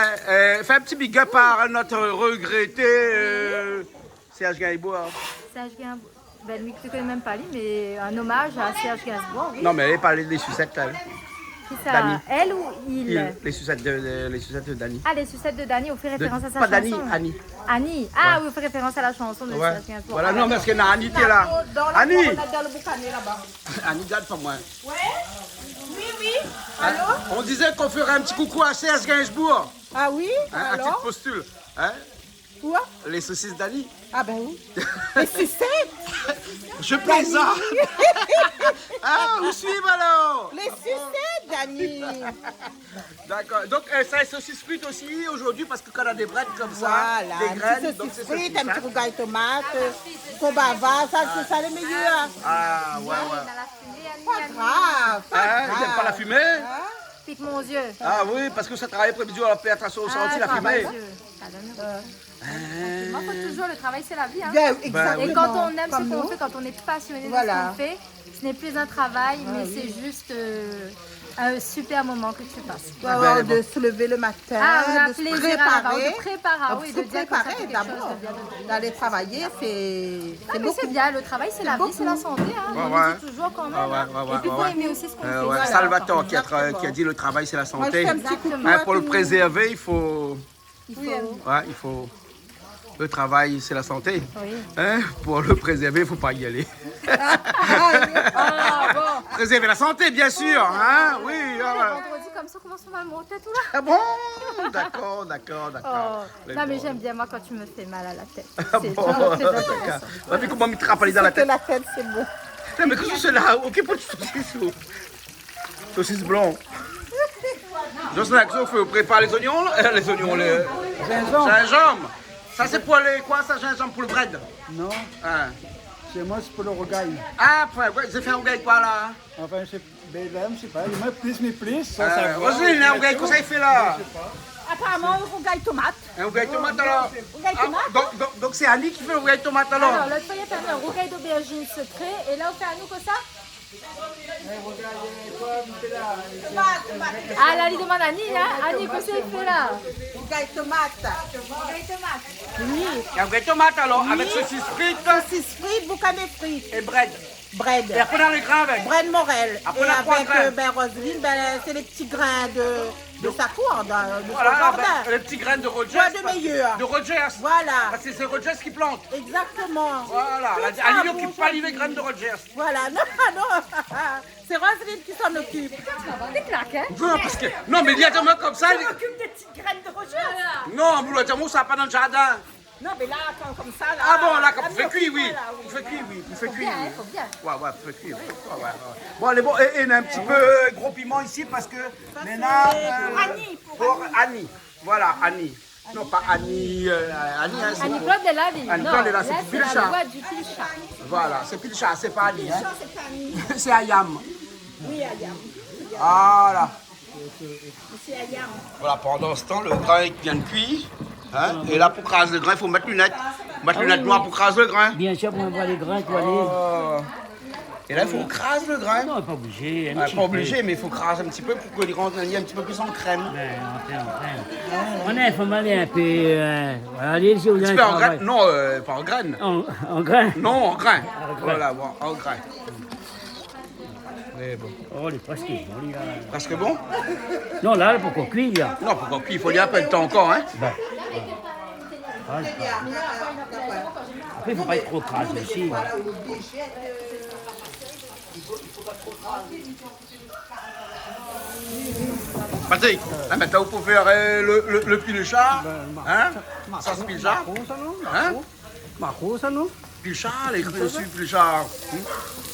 eu, fé in ti big up a nout regretté, eu, Serge Gainsbourg. Serge Gainsbourg. Bin, li, mi koné mèm pa li, mé in omaz a Serge Gainsbourg, wi. Non, mé èl i parl de susèt, èl. Kisa ? Dany. Èl ou il ? Il, lé susèt de, de, lé susèt de Dany. A, lé susèt de Dany, ou fé référans a sa shanson. De, pa Dany, Annie. Annie. A wi, ou fé référans a la shanson de Serge Gainsbourg. Wé. Voilà, non, mé parske na Annie ki lé la. Annie ! Annie, gard pa moin. Wé ? Wi, wi. Alo ? In ? On disait qu'on ferait un petit coucou à Serge Gainsbourg. A wi ? In, à titre posthume. In ? Koi ? Lé sosis d'Annie. A bin wi. Lé susèt. Je plaisante. Dany. A, ou suiv alor. Lé susèt, Dany. Dakor. Donk, eu, sa, sosis frit osi zordi, parske kan na dé brèd komsa, voilà, dé grèn, donk sé sosis frit, in ti rougay tomat, eu, konbava, sa, sé sa lé méyèr. A, wé, wé. Pa grav, pa grav. In, ou èm pa la fimé ? In ? Pique mon yeux. A wi, parske ou sa travay apré midi, ou la pèrd aou santi la fimé. Travay dur. Sa i donn rien. Moin, fo toujour, le travay sé la vi, in. Bin, égzaktoman. Et quand on aime ce qu'on fait, quand on est passionné de ce qu'on fait, ce n'est plus un travail, mais c'est juste, euh, un super moment que tu passes. Wé, wé, de se lever le matin, de se préparer. A, on a plaisir à la, de préparer, a wi, de dire que ça fait quelque chose de bien. D'abor, d'aller travailler, c'est, c'est beaucoup. Non, mais c'est bien, le travail, c'est la vie, c'est la santé, hein. On le dit toujours quand même, hein. Et puis, faut aimer aussi ce qu'on fait. Salvatore qui a tra-, qui a dit le travail, c'est la santé. Exactement. Moi, je fais un petit coucou à tout le monde. Hein, pour le préserver, il faut Il faut. Oui, hein. Ouais, il faut. Le travail, c'est la santé. Oui. Hein ? Pour le préserver, il faut pas y aller. Ah, oui. Ah, bon. Préserver la santé, bien sûr, hein ? Oui, ah ouais. Vendredi, comme ça, comment ça va monter, tout là ? Ah bon ? D'accord, d'accord, d'accord. Oh. Non, mais j'aime bien, moi, quand tu me fais mal à la tête. Ah bon ? C'est, tu me fais bien. T'as vu comment il me trappe dans la tête ? C'est que la tête, c'est bon. Non, mais qu'est-ce que c'est là ? Ok, pas de soucis. Sosis blan. Jocelyn, kosa ou fé ? Ou prépar lé zoignon, la ? Euh, lé zoignon, lé zinzanm. Zinzanm. Sa sé pou lé koi sa, zinzanm, pou lo brèd ? Non. Hein. Sé moin, sé pou lo rougay. Ah, pou, ouais, zot i fé in rougay koi la ? Anfin, sé, bin, la, mi sé pa, moin plis, mi plis, sa, euh, sa va. Roseline, in rougay, kosa i fé la ? Mi sé pa. Aparaman, rougay tomat. In rougay tomat, alor ? Rougay tomat. Ah, donk, donk, donk sé Annie ki fé lo rougay tomat, alor ? Alor, lot foi, li la fé in rougay d'aubergine secret, é la, ou fé anou kosa ? Ah, la, li domann Annie, hein. Annie, kosa i fé la ? Rougay tomat. Rougay tomat. Oui. In rougay tomat, alor, avèk sosis frit. Sosis frit, boukané frit. É brèd. Brèd. É apré, dan lé grin avèk. Brèd morèl. Apré, é avèk, euh, bin, Roseline, bin, sé lé ti grin de De sa kour, de, de son jardin. Voilà, ben, les petites graines de Rogers, quoi, de meilleur. De Rogers. Voilà. Parce que c'est Rogers qui plante. Exactement. Voilà, la, ali i okip pa li lé grin de Rogers. Voilà, non, non. C'est Roselyne qui s'en occupe. Des claques, hein ? Non, parce que, non, mais il y a des gens comme ça, les... S'occupe des petites graines de Rogers. Voilà. Non, mais le diamant, ça va pas dans le jardin. Non, mais là, quand, comme ça, là, ah bon, là, comme, là, fé kui, oui. Voilà, oui. Fé kui, oui. Fé kui, oui. Faut bien, hein, faut bien. Ouais, ouais, fé kui, oui. Ouais, ouais, ouais. Bon, allez, bon, et, et on a un petit peu, euh, gros piment ici parce que... Ça, maintenant, c'est, euh, pour Annie, pour Annie. Voilà, Annie. Non, pas Annie, euh, Annie, hein, c'est... Annie-Claude lé la, li. Annie-Claude lé la, c'est la pilchard. Non, là, c'est la loi du pilchard. Voilà, c'est pilchard, c'est pas Annie, hein. Pilchard, c'est pas Annie. C'est Ayam. Oui, Ayam. Voilà. Voilà, pendant ce temps, le grain vient de cuire, hein, et là, pour craser le grain, il faut mettre lunettes. Mettre lunettes noires pour craser le grain. Bien sûr, pour voir les grains, quoi, les... Oh. Et là, il faut craser le grain. Non, pas obligé, un petit peu. Ouais, pas obligé, mais il faut craser un petit peu pour que les grains deviennent un petit peu plus en crème. Ben, enfin, enfin. On est, faut aller un peu, euh, voilà, allez-y, vous allez travailler. Un petit peu en grain. Non, euh, pas en graine. En, en grain. Non, en grain. En grain. Voilà, bon, en grain. Mais bon. Oh, lé prèsk bon, li la. Prèsk bon ? Non, la, lé pankor kui, la. Non, pankor kui, i fo li a in pé de tan ankor, hein. Ben. Voilà. Apré, i fo pa èt tro krazé osi, hein. Patrick, hein, maintenant, vous pouvez faire, euh, le, le, le pilchard, hein ? Sauce pilchard. Hein ? Mako sa, non ? Pilchard, lé ékri dési, pilchard. Hmm ?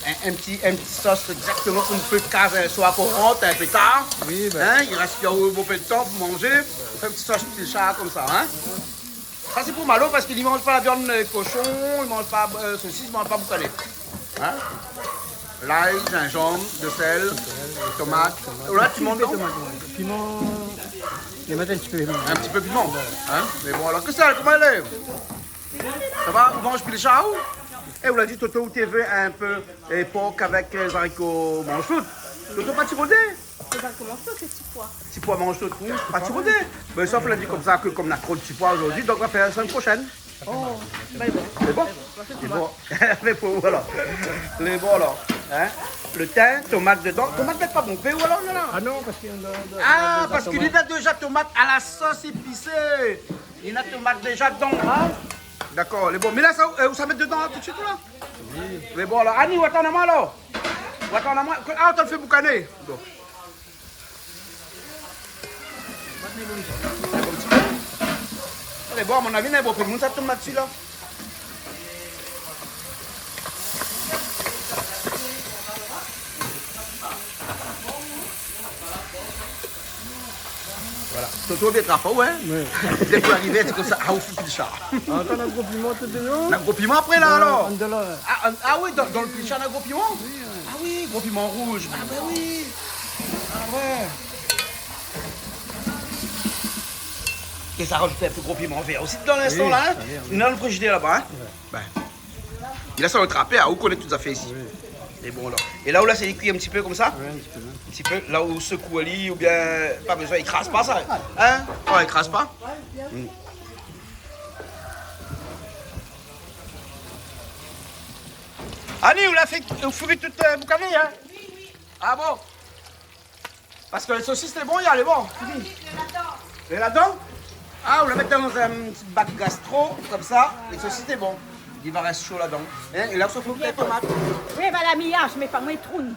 In, in ti, in ti sos égzaktoman konm in pé de kaz, euh, soir pou rant, in pé tar. Oui, ben. Hein, i rès pi in bon pé de tan pou manzé. Fé in ti sos pilchard konmsa, hein. Sa, sé pou Malo parske li manz pa la viann, euh, koshon, li manz pa, euh, sosis, li manz pa boukané. Hein ? Lay, zinzanm, de sèl, tomat. Tomat. Ou la, ti piman dedan ? Piman, piman, i mèt in ti pé. In ti pé piman, hein ? Mé bon, alor, Christelle, koman i lé ? Sa va, ou manz pilchard, ou ? É, ou la di, Toto, ou té vé in pé, é, pork avèk, euh, zariko manz tout. Toto, pa ti rodé ? Sé pa koman sa, sé ti poi. Ti poi manz tout. Oui, pa ti rodé. Mé sa, ou la di konmsa ke konm na tro de ti poi zordi, donk nou va fé la semèn proshèn. Oh, ben bon. Lé bon ? Lé bon. Mé pou, voilà. Lé bon, alor. Hein ? Le tin, tomat dedan. Tomat, mèt pa bonpé, ou alor, non, non ? Ah non, parske... Ah, parske li na déza tomat a la sos épisé. Li na tomat déza dedan, hein ? Dakor, lé bon. Mé la, sa, euh, ou sa mèt dedan, la, tout de suite, la ? Oui. Mé bon, alor, Annie, ou atann amoin, alor ? Ou atann amoin ? Ah, ou atann fé boukané. Bon. Lé bon, a mon avi, na bonpé moun sa tomat dsi, la. Voilà. Toto, bien travay, hein ? Oui. Dé ke ou arivé, sé konmsa, ah, ou fé pilchard. Ah, atann, na gro piman tout dedan ? Na gro piman apré, la, alor ? Andan la. Ah, ah, ah oui, dan, dan le pilchard, na gro piman ? Oui, oui. Ah oui, gro piman rouz. Ah ben oui. Ah ouais. É sa rajout in pé gro piman vèr osi dan linstan, la, hein ? Oui, oui. Dan le frizidèr laba, hein ? Ouais. Ben. Li la sa trapé, ah, ou koné tout zafèr isi. Oui. É bon, la. É la, ou la, sé kui in ti pé konmsa ? Oui, in ti pé, hein. In ti pé. La, ou sekou ali, oubien, pa bézoin, i kraz pa sa. Hein ? Oh, i kraz pa. Hmm. Annie, ou la fé, ou fri tout, euh, boukané, hein ? Ah bon ? Parske le sosis, lé bon, i lé bon. Ah oui, lé ladan. Lé ladan ? Ah, ou la mèt dan in ti bak gastro, konmsa, le sosis, lé bon. Li va rès sho ladan. Hein, é la, ou sa fé in tomat. Oui, voilà, mi yé, mé pa moin i troun.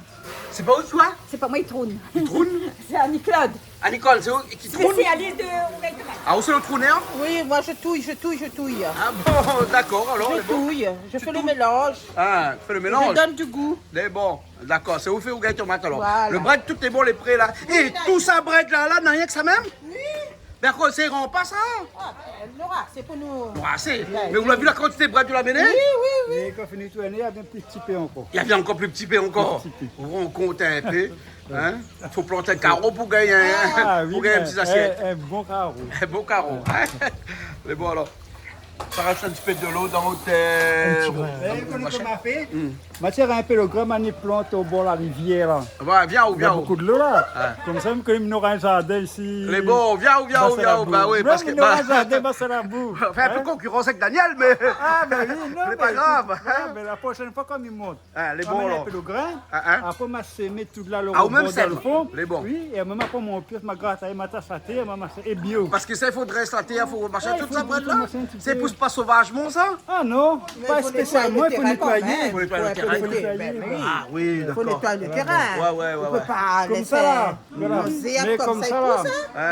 Sé pa ou, toi ? Sé pa moin i troun. I troun ? Sé Annie-Claude. Annie-Claude, sé ou ki troun ? Spésialis de rougail tomate. Ah, ou sé le trounèr ? Oui, moi je touille, je touille, je touille. Ah bon, dakor, alor, lé bon. Je touille, je fais le mélange. Ah, ou fé le mélanz. Je donne du goût. Lé bon. Dakor, sé ou fé rougail tomat alor. Voilà. Le brèd, tout lé bon, lé pré la. Oui, dakor. É tout sa brèd la, la, na rienk sa mèm ? Oui. Dakor, sé ranpas sa ? Ah, ben, Laura, sé pou nou. Bon, asé. Ben, mé ou la vi la kantité brèd ou la amené ? Oui, oui, oui. É kan fini tourné, navé in pli ti pé ankor. Navé ankor pli ti pé ankor. Pli ti pé. Ou rann kont in pé, hein ? Fo plant in karo pou gingn, hein ? Ah, oui, pou gingn in ti zasièt. In, in bon karo. In bon karo, hein ? Mé bon, alor. Sa rès in ti pé dolo dan out, euh, in ti grin. Ou koné koman i fé ? Hmm. Ma tir in pé lo grin, ma ni plant o bor la rivièr la. Voilà, vien ou, vien ou. Na bonpé dolo la. Ouais. Konmsa, mi koné mi nora in zardin isi. Lé bon, vien ou, vien ou, vien ou. Ba oui, parske mi nora in zardin, ba sé la bou. Fé in pé konkirans avèk Daniel, mé... Ah, bin oui, non, mé pa grav, ékout, la proshèn foi, kan mi mont, ah, lé bon, alor. Ma mèt in pé lo grin, apré ma sèm tout la, lo rebor dan lo fon. Ah, ou mèm sèm. Lé bon. Oui, é mwin ma pran mon pié, ma grat, ma tas atèr, ma mas, é bio. Parske sa, i fo drès atèr, i fo machin, tout sa, tout machin. Sé pou pa sovazman, sa ? Ah non, pa spésialman, i fo nétoiyé. Mé i fo nétoiyé lo térin kan mèm. I fo nétoiyé lo térin. Bin oui. Ah oui, dakor. I fo nétoiyé lo térin. Ouais, ouais, ouais. Ou pé pa lès... Konmsa la. Voilà. Mé konmsa la,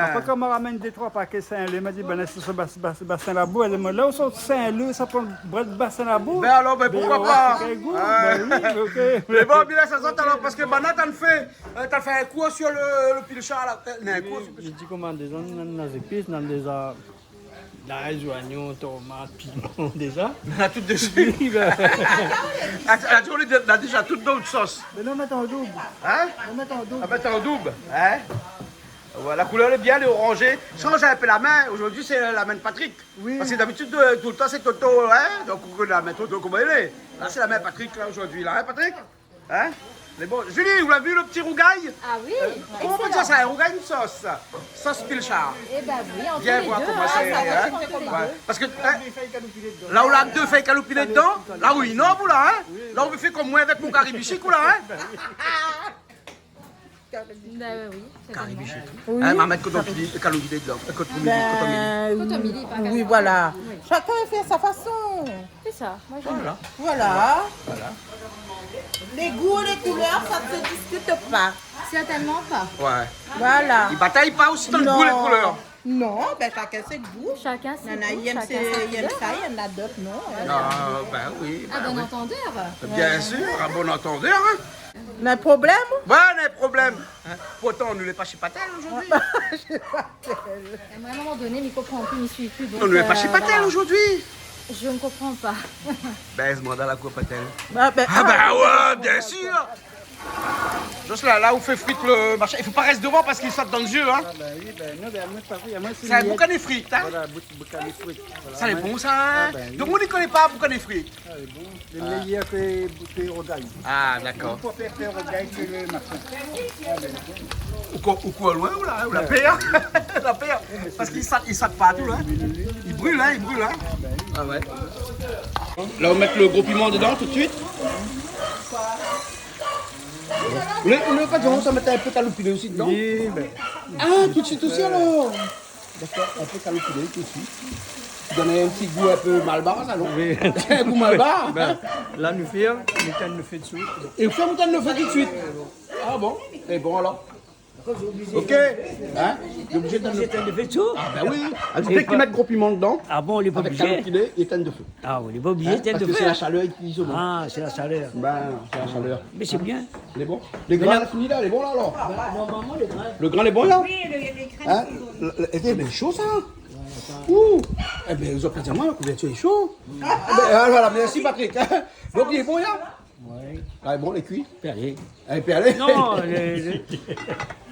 apré, kan ma ramèn dé troi paké Saint-Leu, ma di, bin, sé sa, bas-, bas-, Bassin Labou. Èl i di amwin, la ou sort Saint-Leu, sa pran brèd Bassin Labou. Bin alor, bin, poukoi pa ? Bin oui, OK. Mé bon, bien, sa sort alor, parske banna tann fé, euh, tann fé in kour si lo, lo pilchar la. Euh, non, in kour si lo pilchar. Oui, mi di koman, déza, nana zépis, nana déza lay, zoignon, tomat, piman, déza. Nana tout dési. Oui, bin. Ah, ah, ou la déza tout dan out sos. Mé non, mèt an doub. Hein ? Non, mèt an doub. Ah, mèt an doub, hein ? Voilà, la koulèr lé bien, lé oranzé. Shanj in pé la min. Zordi sé la min Patrick. Oui. Parske dabitid, euh, toultan sé Toto, hein ? Donk ou koné la min Toto koman i lé. La sé la min Patrick, la, zordi, la, hein, Patrick ? Hein ? Mé bon, Julie, ou la vi lo ti rougay ? Ah oui, excellent. Euh, koman i pé dir sa, in rougay, in sos ? Sos pilchar. Eh ben oui, entre les deux, hein, ça marche entre les deux. Vien voir koman sa i lé, hein ? Ouais. Parske, hein, la ou la dé fèy kaloupilé dedan, la ou i inob, ou la, hein ? La ou fé konm mwin avèk mon kari bishik, ou la, hein ? Bin oui. Kari bishik. Oui. Hein, ma mèt koton pili, kaloupilé dedan. Koton pili, koton pili. Bin oui, voilà. Chacun fait sa façon. C'est ça, moi j'aime bien. Voilà. Voilà. Les goûts et les couleurs, ça ne se discute pas. Certainement pas. Ouais. Voilà. I batay pa osi dan lé gou, lé koulèr. Non, bin, chacun ses goûts. Chacun ses goûts, chacun sa couleur. Nana i èm sé, i èm sa, nana dot non, hein. Ah, bin oui, bin oui. À bon entendeur. Bien sûr, à bon entendeur, hein. Na in problèm ? Ouais, na in problèm. Hein ? Pourtan, nou lé pa shé Patel zordi. Shé Patel. À un moment donné, mi konpran pi, mi suiv pi, donk, euh, voilà. Non, nou lé pa shé Patel zordi. Je ne comprends pas. Bin, sé mwin dan la kour Patel. Ah, bin, ah, ouais, bien sûr. Zis la, la ou fé frit lo machin, i fo pa rès dovan parske i sot dan lo zié, hein. Ah, bin oui, bin non, bin, mwin, parske mwin sé... Sé in boukané frit, hein. Voilà, bouk-, boukané frit. Voilà, sa lé bon, sa, hein. Ah, bin oui. Donk, ou i koné pa boukané frit. Ah, lé bon. Lé méyèr ke, ke rougay. Ah, dakor. Ou pé fé rougay ke lo machin. Ah, bin, bon. Ou ko-, ou kour lwin, ou la, ou la pèr, hein. La pèr. Parske i sot, i sot partou, hein. I bril, hein, i bril, hein. Ah ouais. La, ou mèt lo gro piman dedan tout suit. Ou lé, ou lé pa di, ou sa mèt in pé kaloupilé osi dedan ? Oui, bin. Ah, tout suit osi, alor. Dakor, in pé kaloupilé tout suit. I donn in ti gou in pé malbar, sa, non ? Oui. In gou malbar, hein ? Bin, la, nou fé, nou tinn lo fé dsi. É ou fé, ou tinn lo fé tout suit. Ah bon ? É bon, alor ? OK. Hein ? Lé oblizé tinn lo fé. Tinn lo fé dsi. Ah, bin oui. Ah, ou vé pa mèt gro piman dedan. Ah bon, lé pa oblizé. Avèk kaloupilé, i tinn lo fé. Ah oui, lé pa oblizé tinn lo fé. Hein ? Parske sé la shalèr ki... Ah, sé la shalèr. Bin, sé la shalèr. Mé sé bien. Lé bon ? Lo grin la fini la, lé bon la, alor ? Bin, normalman, lo grin. Lo grin lé bon la ? Oui, lo, lo grin lé bon. Hein ? Lo, lo, é, lé sho, sa. Ouais, atann. Ouh ! Ébin, zot la pa di amwin, la kouvèrtir lé sho. Ébin, ah, voilà, mèrsi, Patrick. Donk, lé bon, la ? Ouais. Ah, bon, lé kui ? Pé alé. Alé, pé alé. Non, lo, lo,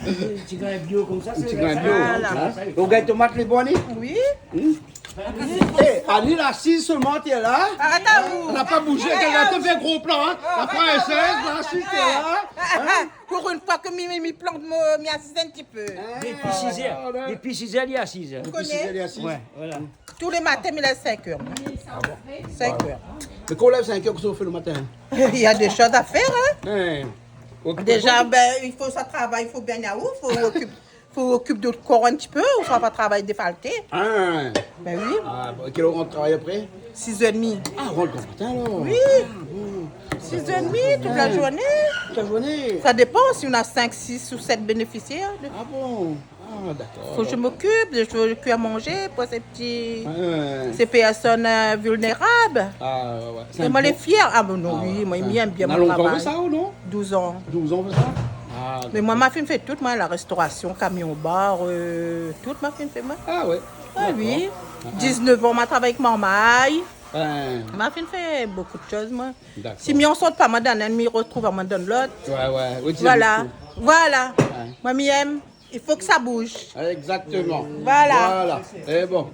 lo ti grin bio konmsa, sé... Lo ti grin bio, hein ? Voilà. Lo grin tomat, lé bon, Annie ? Oui. Hmm ? Eh, Annie, la asiz solman, té la. Arèt aou. La pa bouzé, èl la té fé gro plan, hein. La prinsès, la asiz, té la. Hein ? Pou in foi ke mi, mi, mi plant, mi, mi asiz in ti pé. Hein ? Dopi sizèr, dopi sizèr, li asiz. Ou koné ? Dopi sizèr, li asiz. Ouais, voilà. Tou lé matin, mi lèv sinkèr. Ah bon ? Sinkèr. Mé kan ou lèv sinkèr, kosa ou fé lo matin ? Il y a des choses à faire, hein. Hein. Déza, bin, i fo sa travay, i fo bin aou, fo okip Fo okip out kor in ti pé, ou sa pa travay défalké. Ah. Bin oui. Ah, bon, kèl èr ou rant travay apré ? Sizèr édmi. Ah, ou rant gran matin, alor. Oui. Ah, bon. Sizèr édmi, tout la zourné. Tout la zourné. Sa dépan si ou na sink, sis ou sèt bénéfisièr. Ah bon ? Ah, dakor. Fo mi okip, mi fé kui manzé pou sé ti, sé pèrsone, euh, vilnérab. Ah, ouais, ouais. Sé in bon... É mwin lé fièr. Ah, bon, non, oui, mwin mi èm bien mon travay. Ou na lontan fé sa, ou non ? Douz an. Douz an ou fé sa ? Ah, dakor. Mé mwin, ma fine fé tout, mwin, la rèstorasion, kamion bar, euh, tout, ma fine fé, mwin. Ah ouais. Ah oui. Dakor. Diznèf an, ma travay avèk marmay. Hein. Ma fine fé bonpé de shoz, mwin. Dakor. Si mi ansort pa, mwin, dan in, mi rotrouv amwin dan lot. Ouais, ouais. Oui, ti... Voilà. Voilà. Ouais. Mwin, mi èm. I fo ke sa bouz. Exactement. Voilà. Voilà. É bon.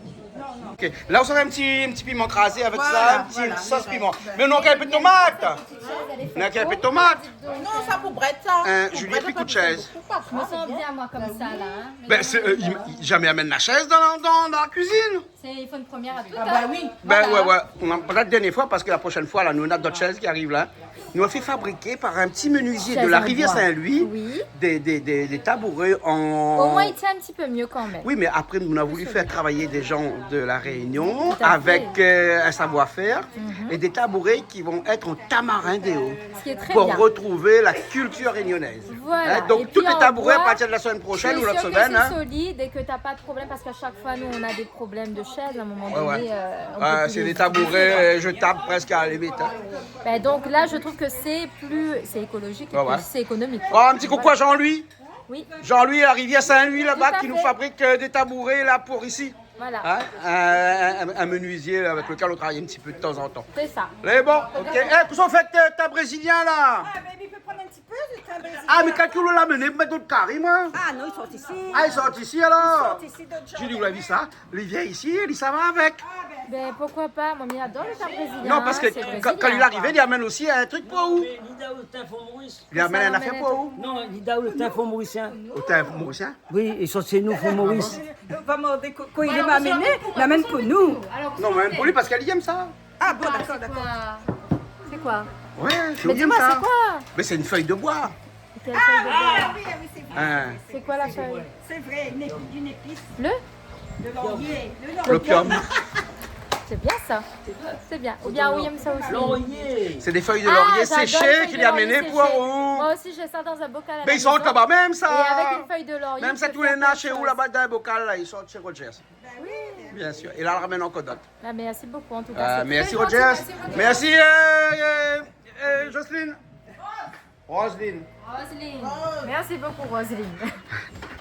Ok. La, ou sa fé in ti, in ti piman krazé avèk sa, in ti sos piman. Voilà, voilà. Mé nou néna in pé tomat. Nou néna in pé tomat. Non, sa pou brèd, sa. Hein, Julie, épi kout shèz. Mi san bien, moin, konmsa, la, hein. Ben, sé, euh, i, i, zamé amèn la shèz dan la, dan, dan la kuizine. Sé, i fo in promièr a tout, hein. Ah, bah oui. Voilà. Ben, ouais, ouais. Nou na, pétèt dèrnié foi, parske la proshèn foi, la, nou néna dot shèz ki ariv, la. Nou la fé fabriké par in ti menuisié de la Rivière Saint-Louis, oui, dé, dé, dé, dé tabouré an... Au moins, il tient un petit peu mieux quand même. Oui, mé apré, nou la voulu fé travay dé jan de La Réunion avèk, euh, in savoir-fèr é dé tabouré ki vont èt an tamarin dé o. Ce qui est très bien. Pou retrouv la kiltir rényonèz. Voilà. Hein, donk, tout lé tabouré, a partir de la semèn proshèn ou lot semèn, hein. Et puis en bois, je suis sûre que c'est solide et que t'as pas de problème, parce qu'à chaque fois, nous, on a des problèmes de chaises, à un moment donné, euh, on peut plus utiliser, quoi. Ouais, ouais. Ah, sé dé tabouré, euh, jetables prèsk a la limit, hein. Ben, donc là, je trouve que c'est plus, c'est écologique et puis c'est économique. Ouais, ouais. Oh, in ti koukou à Jean-Louis. Oui. Jean-Louis, la Rivière Saint-Louis, laba, ki nou fabrik, euh, dé tabouré, la, pou isi. Tout à fait. Voilà. Hein ? Un, un, un menuisier avec lequel on travaille un petit peu de temps en temps. C'est ça. Mé bon, ok. Eh, kosa ou fé, euh, tin brézilien, la ? Ah, ben, il peut prendre un petit peu de thym brésilien. Ah, mé kalkil ou la amené pou mèt dan kari, moin. Ah non, ils sont ici. Ah, ils sont ici, alors ? Ils sont ici, d'autres gens. Julie, ou la vi sa ? Li vien isi, li sava avèk. Ben, pourquoi pas ? Moin, mi ador le thym brésilien, hein, c'est brésilien, quoi. Non, parske kan, kan li arivé, li amèn osi in trik pou ou. Non, mé li done le thym fon Maurice. Li amèn in afèr pou ou. Non, li done le thym fon mauricien. O thym mauricien ? Oui, i sort shé nou, fon Maurice. Ah bon ? Vraiment, dès que, quand il m'a amené, il amène pour nous. Non, mé pou li, parske li èm sa. Ah bon, d'accord, d'accord. C'est quoi ? Ouais, sé... Mais dis-moi, c'est quoi ? Mé sé in fèy de boi. Quelle feuille de bois ? Ah oui, ah oui, c'est vrai. Hein. C'est quoi la feuille ? C'est vrai, une épi-, une épice. Le ? Le laurier, le laurier. L'opium. C'est bien ça. C'est bien. Ou bien, oui, j'aime ça aussi. Laurier. C'est des feuilles de laurier séchées qu'il a amenées pour vous. Ah, j'adore les feuilles de laurier séchées. Moi aussi, j'ai ça dans un bocal à la maison. Mé i sort laba mèm sa. Et avec une feuille de laurier, je peux faire plein de choses. Mèm sa, tout lé na shé ou laba dan in bokal la, i sort shé Rogers. Ben oui, bien sûr. Bien sûr. É la, la ramèn ankor dot. Ah, merci beaucoup, en tout cas, c'est très gentil. Euh, merci, Rogers. Merci, Rogers. Merci, euh, euh, euh, Jocelyne. Roselyne. Roselyne. Merci beaucoup, Roselyne.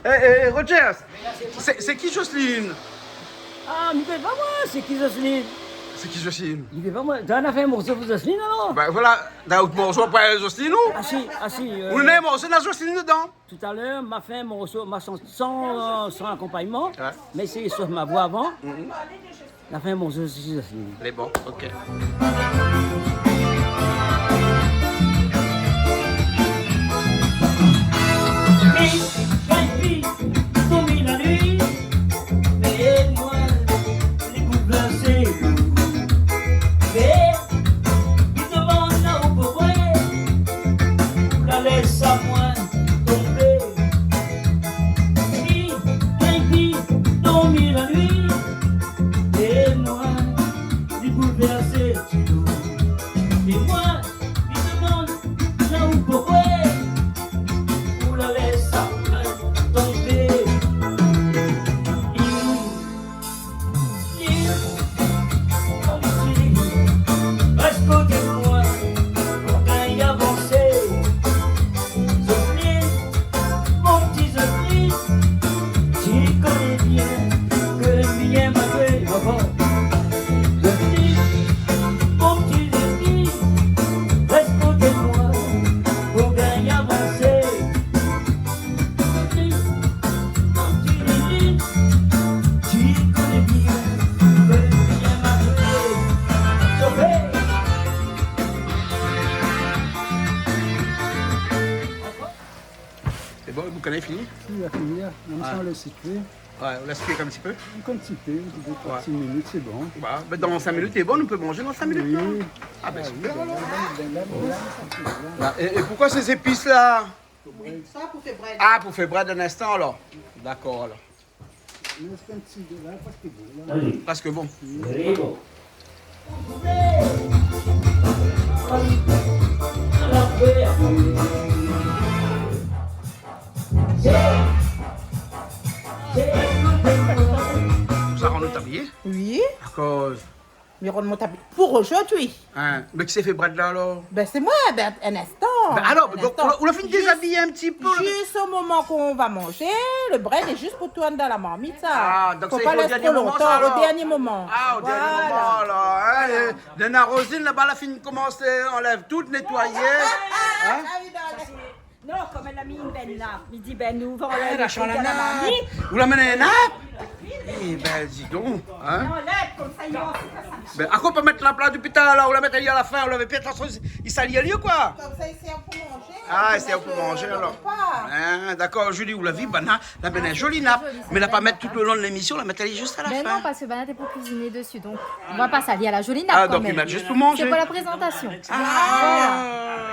Eh, eh, Rogers, sé, sé ki Jocelyne ? Ah, mi koné pa moin, sé ki Jocelyne ? Sé ki Jocelyne ? Mi koné pa moin. Ou la fé in morso pou Jocelyne, alor ? Ben voilà, dan out morso, pa Jocelyne, ou ? Ah si, ah si, euh, ou néna in morso, néna Jocelyne dedan. Talèr, ma fé in morso, ma shant san, euh, san akonpagnman, mé sé sir mon voi avan. Mhm. La fé in morso si Jocelyne. Lé bon, ok. Dormi la nuit, révèy amoin, lé bouleversé. Mé mi demann aou poukoué ou la lès amoin tonbé. Mi, baby, dormi la nuit, é moin, li boulvèrsé, ti dou. É moin, mi demann aou poukoué ou la lès amoin tonbé. Rès koté moin, pou gingn avansé. Jocelyne, mon ti Jocelyne, ti koné bien ke mi èm aou avan. Jocelyne, mon ti Jocelyne, rès koté moin, pou gingn avansé. Sé bon, le boukané lé fini ? Si, la fini, la. Mèm si ou lès kui. Ouais, ou lès kui in ti pé. In ti pé, dé, troi, sink minit, sé bon. Bah, ben, dan sink minit, lé bon, nou pé manzé dan sink minit, la. Oui. Ah, ben, super, alor. Ah, é, é poukoué sé zépis la ? Sa pou fé brèd. Ah, pou fé brèd in instan, alor. Dakor, alor. Mé sé in ti dé la, paske bon, la. Paske bon. Lé bon. Sa rann aou tablié ? Oui. Dakor. Mi rann mon tablié pou zordi. Hein, mé kisa i fé brèd la, alor ? Ben, sé moin, ben, in instan. Ben, alor, donk, ou la, ou la fini dézabiy in ti pé, la. Juste au moment qu'on va manger, le brèd est juste pou tourn dan la marmit, sa. Ah, donk sa, i fo o dèrnié moman, sa, alor. Faut pas laisser trop longtemps, au dernier moment. Ah, o dèrnié moman, alor, hein. Voilà. É, néna Roselyne laba, la fine komans anlèv tout, nétoiyé. Hein ? Ah oui, non, non. Non, konm èl la mi in bèl nap, mi di, ben, nou va anlèv la marmit. Ou la amenn in nap ? Eh ben, di don, hein ? Non, anlèv, Bin, akoz pa mèt la pla dopi talèr la, ou la mèt ali a la fin, ou lavé pèr, de tout fason, i sali ali ou koi ? Konmsa, i sèrv pou manzé. Ah, i sèrv pou manzé, alor. Hein, dakor, Julie, ou la vi, banna, la banna zoli nap, mé la pa mèt tout le lon de lémision, la mèt ali zis a la fin. Mé non, parske banna té pou kuiziné dési, donk nou va pa sali la zoli nap kan mèm. Ah, donk i mèt zis pou manzé. Sé pou la prézantasion. Ah. Voilà.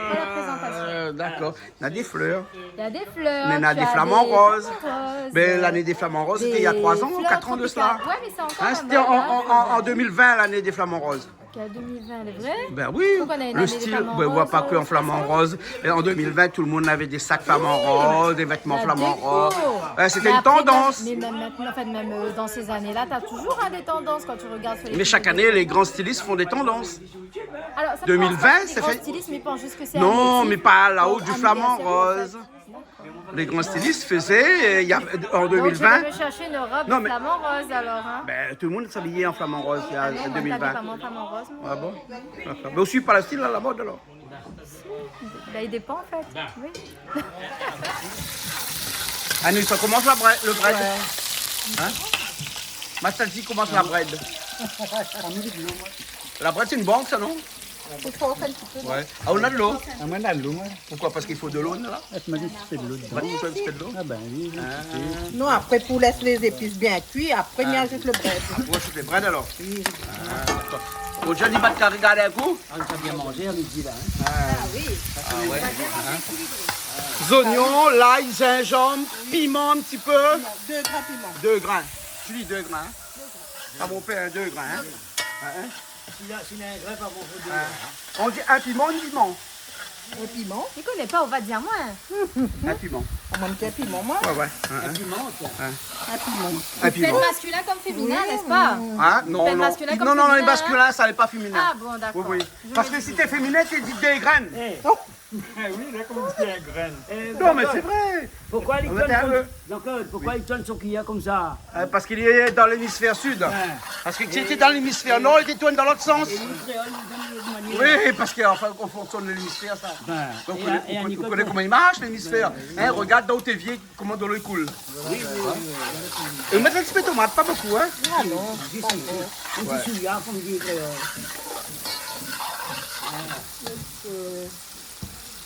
Pou la prézantasion. Dakor. Na dé flèr. Na dé flèr, na dé flaman roz. Mé lané dé flaman roz, sété il y a trois ans, quatre ans de cela. Ouais, mé sé ankor la mod, hein. C'était en, en, en, en deux mille vingt, l'année des flamants roses. Ki an deux mille vingt, lé vré ? Bin oui. Pourquoi on a une année des flamants roses, euh, spéciale ? Le style, bin, ou voi pa ke an flaman roz. É an deux mille vingt, tout le moun lavé dé sak flaman roz, dé vètman flaman roz. La déko. Ouais, c'était une tendance. Mé apré, mèm, mèm, an fèt, mèm, euh, dan sé zané-la, t'as toujours, hein, des tendances quand tu regardes sur les réseaux sociaux. Mé shak ané, lé gran stilis i fé dé tandans. Alors, ça, deux mille vingt, ça fait, les grands stylistes, mais ils pensent juste que c'est un motif pour un anniversaire. Non, mé pa la mod du flaman roz. D'accord. Lé gran stilis i fézé, euh, il y a, en deux mille vingt. Donc, je vais me chercher une robe flamant rose, alors, hein. Non, mé, bin, tout le moun i abiy an flaman roz, il y a, en deux mille vingt. Ouais, ouais, mé t'habilles comment, flamant rose, moi ? Ah bon ? Dakor. Mé ou suiv pa le style à la mode, alors ? Bin, i dépan, an fèt. Oui. Annie, sa i komans la brè-, le brèd. Ouais. Hein ? Ma sèl i komans la brèd. La brèd, sé in bank, sa, non ? Fo fé in ti pé, non ? Ouais. Ah, ou na de lo ? Ah, moin na de lo, moin. Pourquoi ? Parske i fo de lo, la ? Ah, ou mèt in ti pé de lo dedan. Ou mèt in ti pé de lo ? Ah, bin oui, in ti pé. Ah. Non, apré, pou lès lé zépis bien kui, apré, mi azout le brèd. Ah, ou azout le brèd, alor ? Oui. Ah, dakor. Bon, Johnny, va te regardé in kou ? Ah, nou la bien manzé a midi, la, hein ? Ah oui. Ah ouais. Hein ? Zonion, lay, zinzanm, piman in ti pé. Non, dé grin piman. Dé grin. Julie, dé grin, hein ? Dé grin. Ah, mon pèr, dé grin, hein ? Hein, hein ? Si la, si la in grin, pa bon, fo dé grin, hein ? On di in piman, in piman. In piman ? Mi koné pa, ou va dir amoin. In piman. Ah, moin, mi di in piman, moin. Ouais, ouais. Hein, hein. In piman, tiens. Hein. In piman. In piman. Ou fé maskilin konm féminin, n'est-ce pas ? Oui. Ah, non, non. Ou fé maskilin konm féminin, hein ? Non, non, non, lé maskilin, sa lé pa féminin. Ah bon, dakor. Oui, oui. Parske si té féminin, té di dé grin. Eh. Oh. Eh oui, la, koman ou di in grin ? Eh, non, mé sé vré. Pourquoi li tourn son, Jean-Claude, pourquoi li tourn son kiyèr konmsa ? Euh, parske li lé dan l'hémisphère sud. Ouais. Parske si li té dan l'hémisphère nord, li té tourn dan l'ot sans. É nou, kréol, nou done le manièr. Oui, parske, anfin, an fonksion de l'hémisphère, sa. Ouais. Donk, é ou koné, é ou koné koman i marsh, l'hémisphère. Hein, regard dan out évié, koman de lo i koul. Oui, oui, oui, oui. É mèt in ti pé tomat, pa bonpé, hein. Ah non, pa bonpé. In ti shouya, konm di kréol.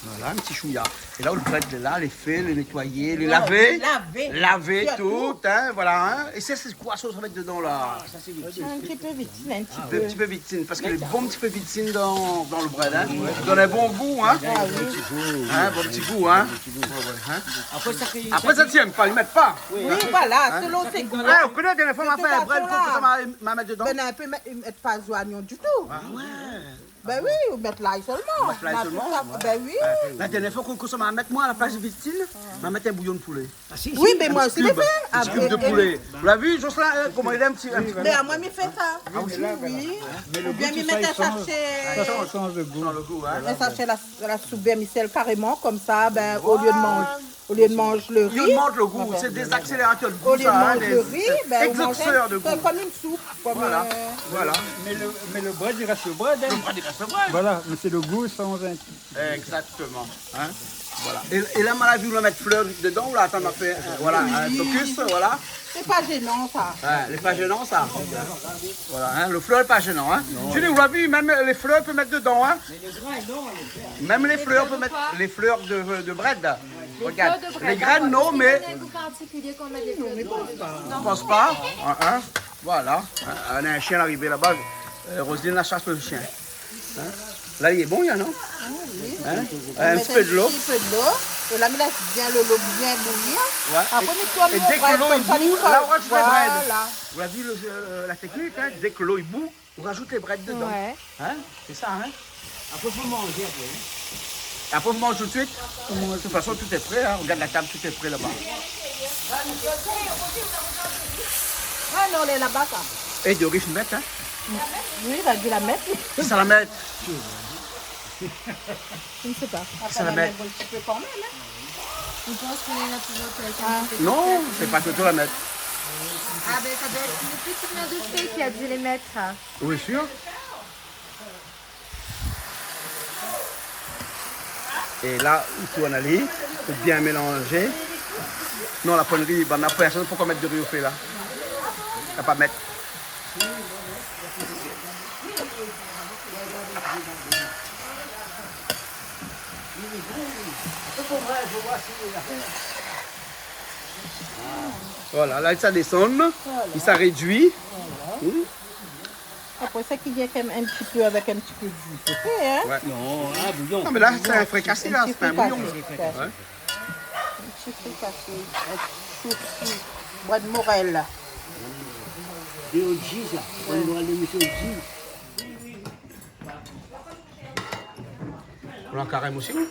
Voilà, in ti shouya. É la, le brèd lé la, lé fé, lé nétoiyé, lé lavé. Lavé. Lavé tout, hein, voilà, hein. É sa, sé koi sa ou sa mèt dedan, la ? Ah, sa, sé vitine. In ti pé vitine, in ti pé. In ti pé vitine, parske lé bon, in ti pé vitine dan, dan le brèd, hein. Ouais. I done in bon gou, hein. Ah oui. Hein, bon ti gou, hein. Ouais, ouais, hein. Apré, sa, sé, apré, sa, ti èm pa, i mèt pa. Oui, voilà, selon ses goûts. Ah, ou koné, dernièr foi, ma fé in brèd, kosa ma, ma mèt dedan ? Ben, in pé, i mèt pa zoignon ditou. Ah ouais. Ben oui, ou mèt lay solman. Ou mèt lay solman, ouais. Ben oui. La dernièr foi, kosa ma mèt, moin, a la plas vitine, ma mèt in bouyon de poulé. Ah, si, si. Oui, ben moin osi, mi fé. In ti kub de poulé. Ou la vi, Jocelyn, hein, koman li lé, in ti, in ti kub. Ben, moin, mi fé sa. Ah, oui, oui. Oubien mi mèt in sashé. Sa i sanz le gou. Sa i sanz le gou, hein. In sashé la, la soup vèrmisèl karéman, konmsa, ben, olié de manz, olié de manz le ri. Olié de manz le gou, sé dé aksélératèr de gou, sa, hein, dé, dé égzotèr de gou. Olié de manz le ri, ben, ou manz sa konm in soup, konm, euh, voilà, voilà. Mé le, mé le brèd, i rès le brèd, hein. Le brèd, i rès le brèd. Voilà, mé sé le gou i sanz in Exactement, hein. Voilà. É, é la, ma la vi ou la mèt flèr dedan, ou la atann fé, euh, voilà, in focus, voilà. Lé pa jénan, sa. Ouais, lé pa jénan, sa. Voilà, hein, le flèr lé pa jénan, hein. Non. Julie, ou la vi, mèm lé flèr i pé mèt dedan, hein. Mèm lé flèr i pé mèt, lé flèr de, de brèd. Regard, lé grin, non, mé... Lé flèr de brèd, non, mé... Ou pans pa ? Hein, hein. Voilà, hein, néna in shien arivé laba. Euh, Roselyne la shas le shien. Hein ? La, lé bon, Yann, non ? Ah oui. Hein ? In ti pé de lo. In ti pé de lo. É la, mi lès bien le lo bien bouyi. Ouais. Apré, mi tourn mon brèd konmsa, li kol. É dès que lo i bou, la, ou rajout lé brèd. Voilà. Ou la vi le, euh, la teknik, hein ? Dès que lo i bou, ou rajout lé brèd dedan. Ouais. Hein ? Sé sa, hein ? Apré, fo manzé apré, hein. Apré, ou manz tout de suite. De toute façon, tout est prêt, hein. Regarde la table, tout est prêt là-bas. Ah non, lé laba, sa. É de ri i mèt, hein. Oui, va di la mèt. Kisa la mèt ? Je ne sais pas. Kisa la mèt ? Apré, nou va mèt in ti pé kan mèm, hein. Ou pans ke néna toujour kèlkin ki fé sa ? Non, sé pa toujour la mèt. Ah ben, sa doi èt le ti mèr de fé ki la di lé mèt, sa. Oui, sir. É la, ou tourn ali, fo bien mélanzé. Non, la pwin ri, bann la pèrsone, poukoi mèt de ri o fé la ? La pa mèt. Voilà, la, sa i désann, i sa rédui. Voilà. Hmm. Apré sa, ki vien kan mèm in ti pé avèk in ti pé d'luil, sé fé, in ? Ouais. Non, la, bouyon. Non, mé la, sé in frikasé, la, sé pa in bouyon. In ti frikasé. Ouais. In ti frikasé avèk shoushou, brèd morèl. Dé O G, sa. Ouais. Brèd morèl de mésyé O G. Ou lé an karèm osi, ou ?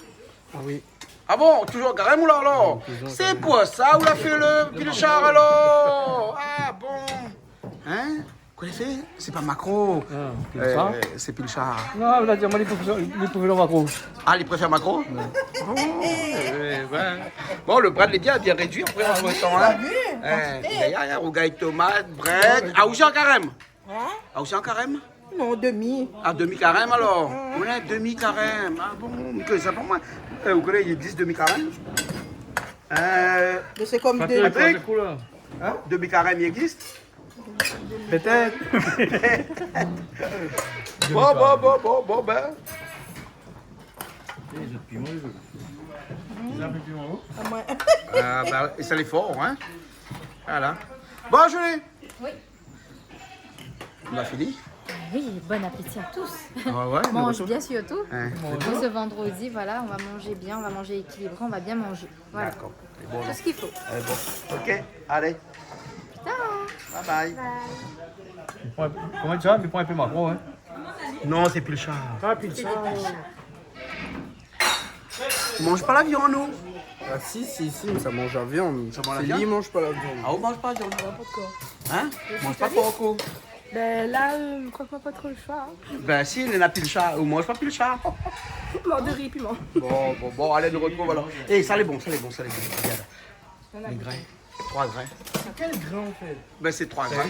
Ah oui. Ah bon, toujour an karèm, ou la, alor ? Toujour an karèm. Sé pou sa ou la fé le pilchard, alor ? Ah bon. In ? Kosa i fé ? Sé pa makro. Ah, pilchard ? Euh, sé pilchard. Non, ou la di amoin, li pou fé, li pou fé le makro. Ah, li préfèr makro ? Ouais. Oh, eh ben. Bon, le brèd lé bien, bien rédui, apré, antretan, in. Ah oui, parfé. Eh, ya, ya, ya, rougay tomat, brèd. Ah, ou lé an karèm ? In ? Ah, ou lé an karèm ? Non, demi. Ah, demi karèm, alor. Ouais. Ou lé demi karèm. Ah bon, mi koné sa pa, moin. Euh, ou koné, i égzis demi karèm ? Euh, mé sé kom Patrick, dé... Patrick ? Kosa koulèr ? In ? Demi karèm, i égzis ? Pétèt. Bon, bon, bon, bon, bon, ben. Eh, zot piman, lé zoli. Zot la mèt piman, oh. Ah, moin. Ah, ben, é sa lé for, in ? Voilà. Bon, Julie. Oui. On a fini ? Oui, bon appétit à tous. Ah ouais, nous retrouvons. Mange bien surtout. Hein. Pour ce vendredi, voilà, on va manger bien, on va manger équilibré, on va bien manger. Voilà. D'accord. Tout ce qu'il faut. Bon. Eh bon. Ok, allez. Ciao. Bye bye. Bye. Koman i di, mi pran in pé makro, in ? Non, sé pilchard. Ah, pilchard. Ou manz pa la viann, ou ? Ah si, si, si, mi sa manz la viann. Sa manz la viann ? Sé li i manz pa la viann. Ah, ou manz pa la viann, n'importe quoi. Hein ? Ou manz pa pork, ou ? Ben la, euh, mi kroi ke ma pa tro le shoi, hein. Ben si, néna pilchard, ou manz pa pilchard. Mor de ri, piman. Bon, bon, bon, allez, nou retrouv alor. Eh, sa lé bon, sa lé bon, sa lé bon. Regarde. Lé grin. Troi grin. Sé kèl grin, an fèt ? Ben, sé troi grin.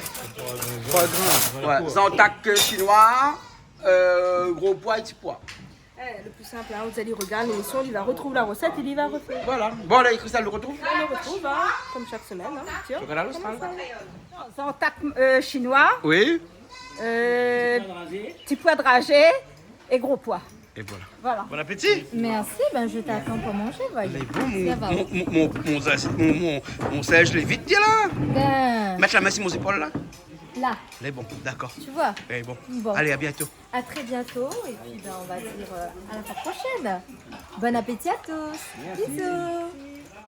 Troi grin. Ouais, zantak, euh, shinoi, euh, gro poi é ti poi. Eh, le pli sinp, hein, zot i rogard lémision, zot i va retrouv la resèt é zot i va refèr. Voilà. Bon, alé, Christelle, nou retrouv. Nou retrouv, hein, kom shak semèn, hein, tiens. Sur Kanal Austral. Zantak, euh, shinoi. Oui. Euh, ti poi drazé é gro poi. Et voilà. Voilà. Bon appétit. Merci, ben je t'attends pour manger, voyons. Lé bon, mon, mon, mon, mon, mon, mon, mon sinz lé vit, la. Ben. Mèt la min si mon zépol, la. Là. Lé bon, d'accord. Tu vois. Lé bon. Bon. Allez, à bientôt. À très bientôt, et puis, ben, on va dire, euh, à la fois prochaine. Bon appétit à tous. Merci. Bisous.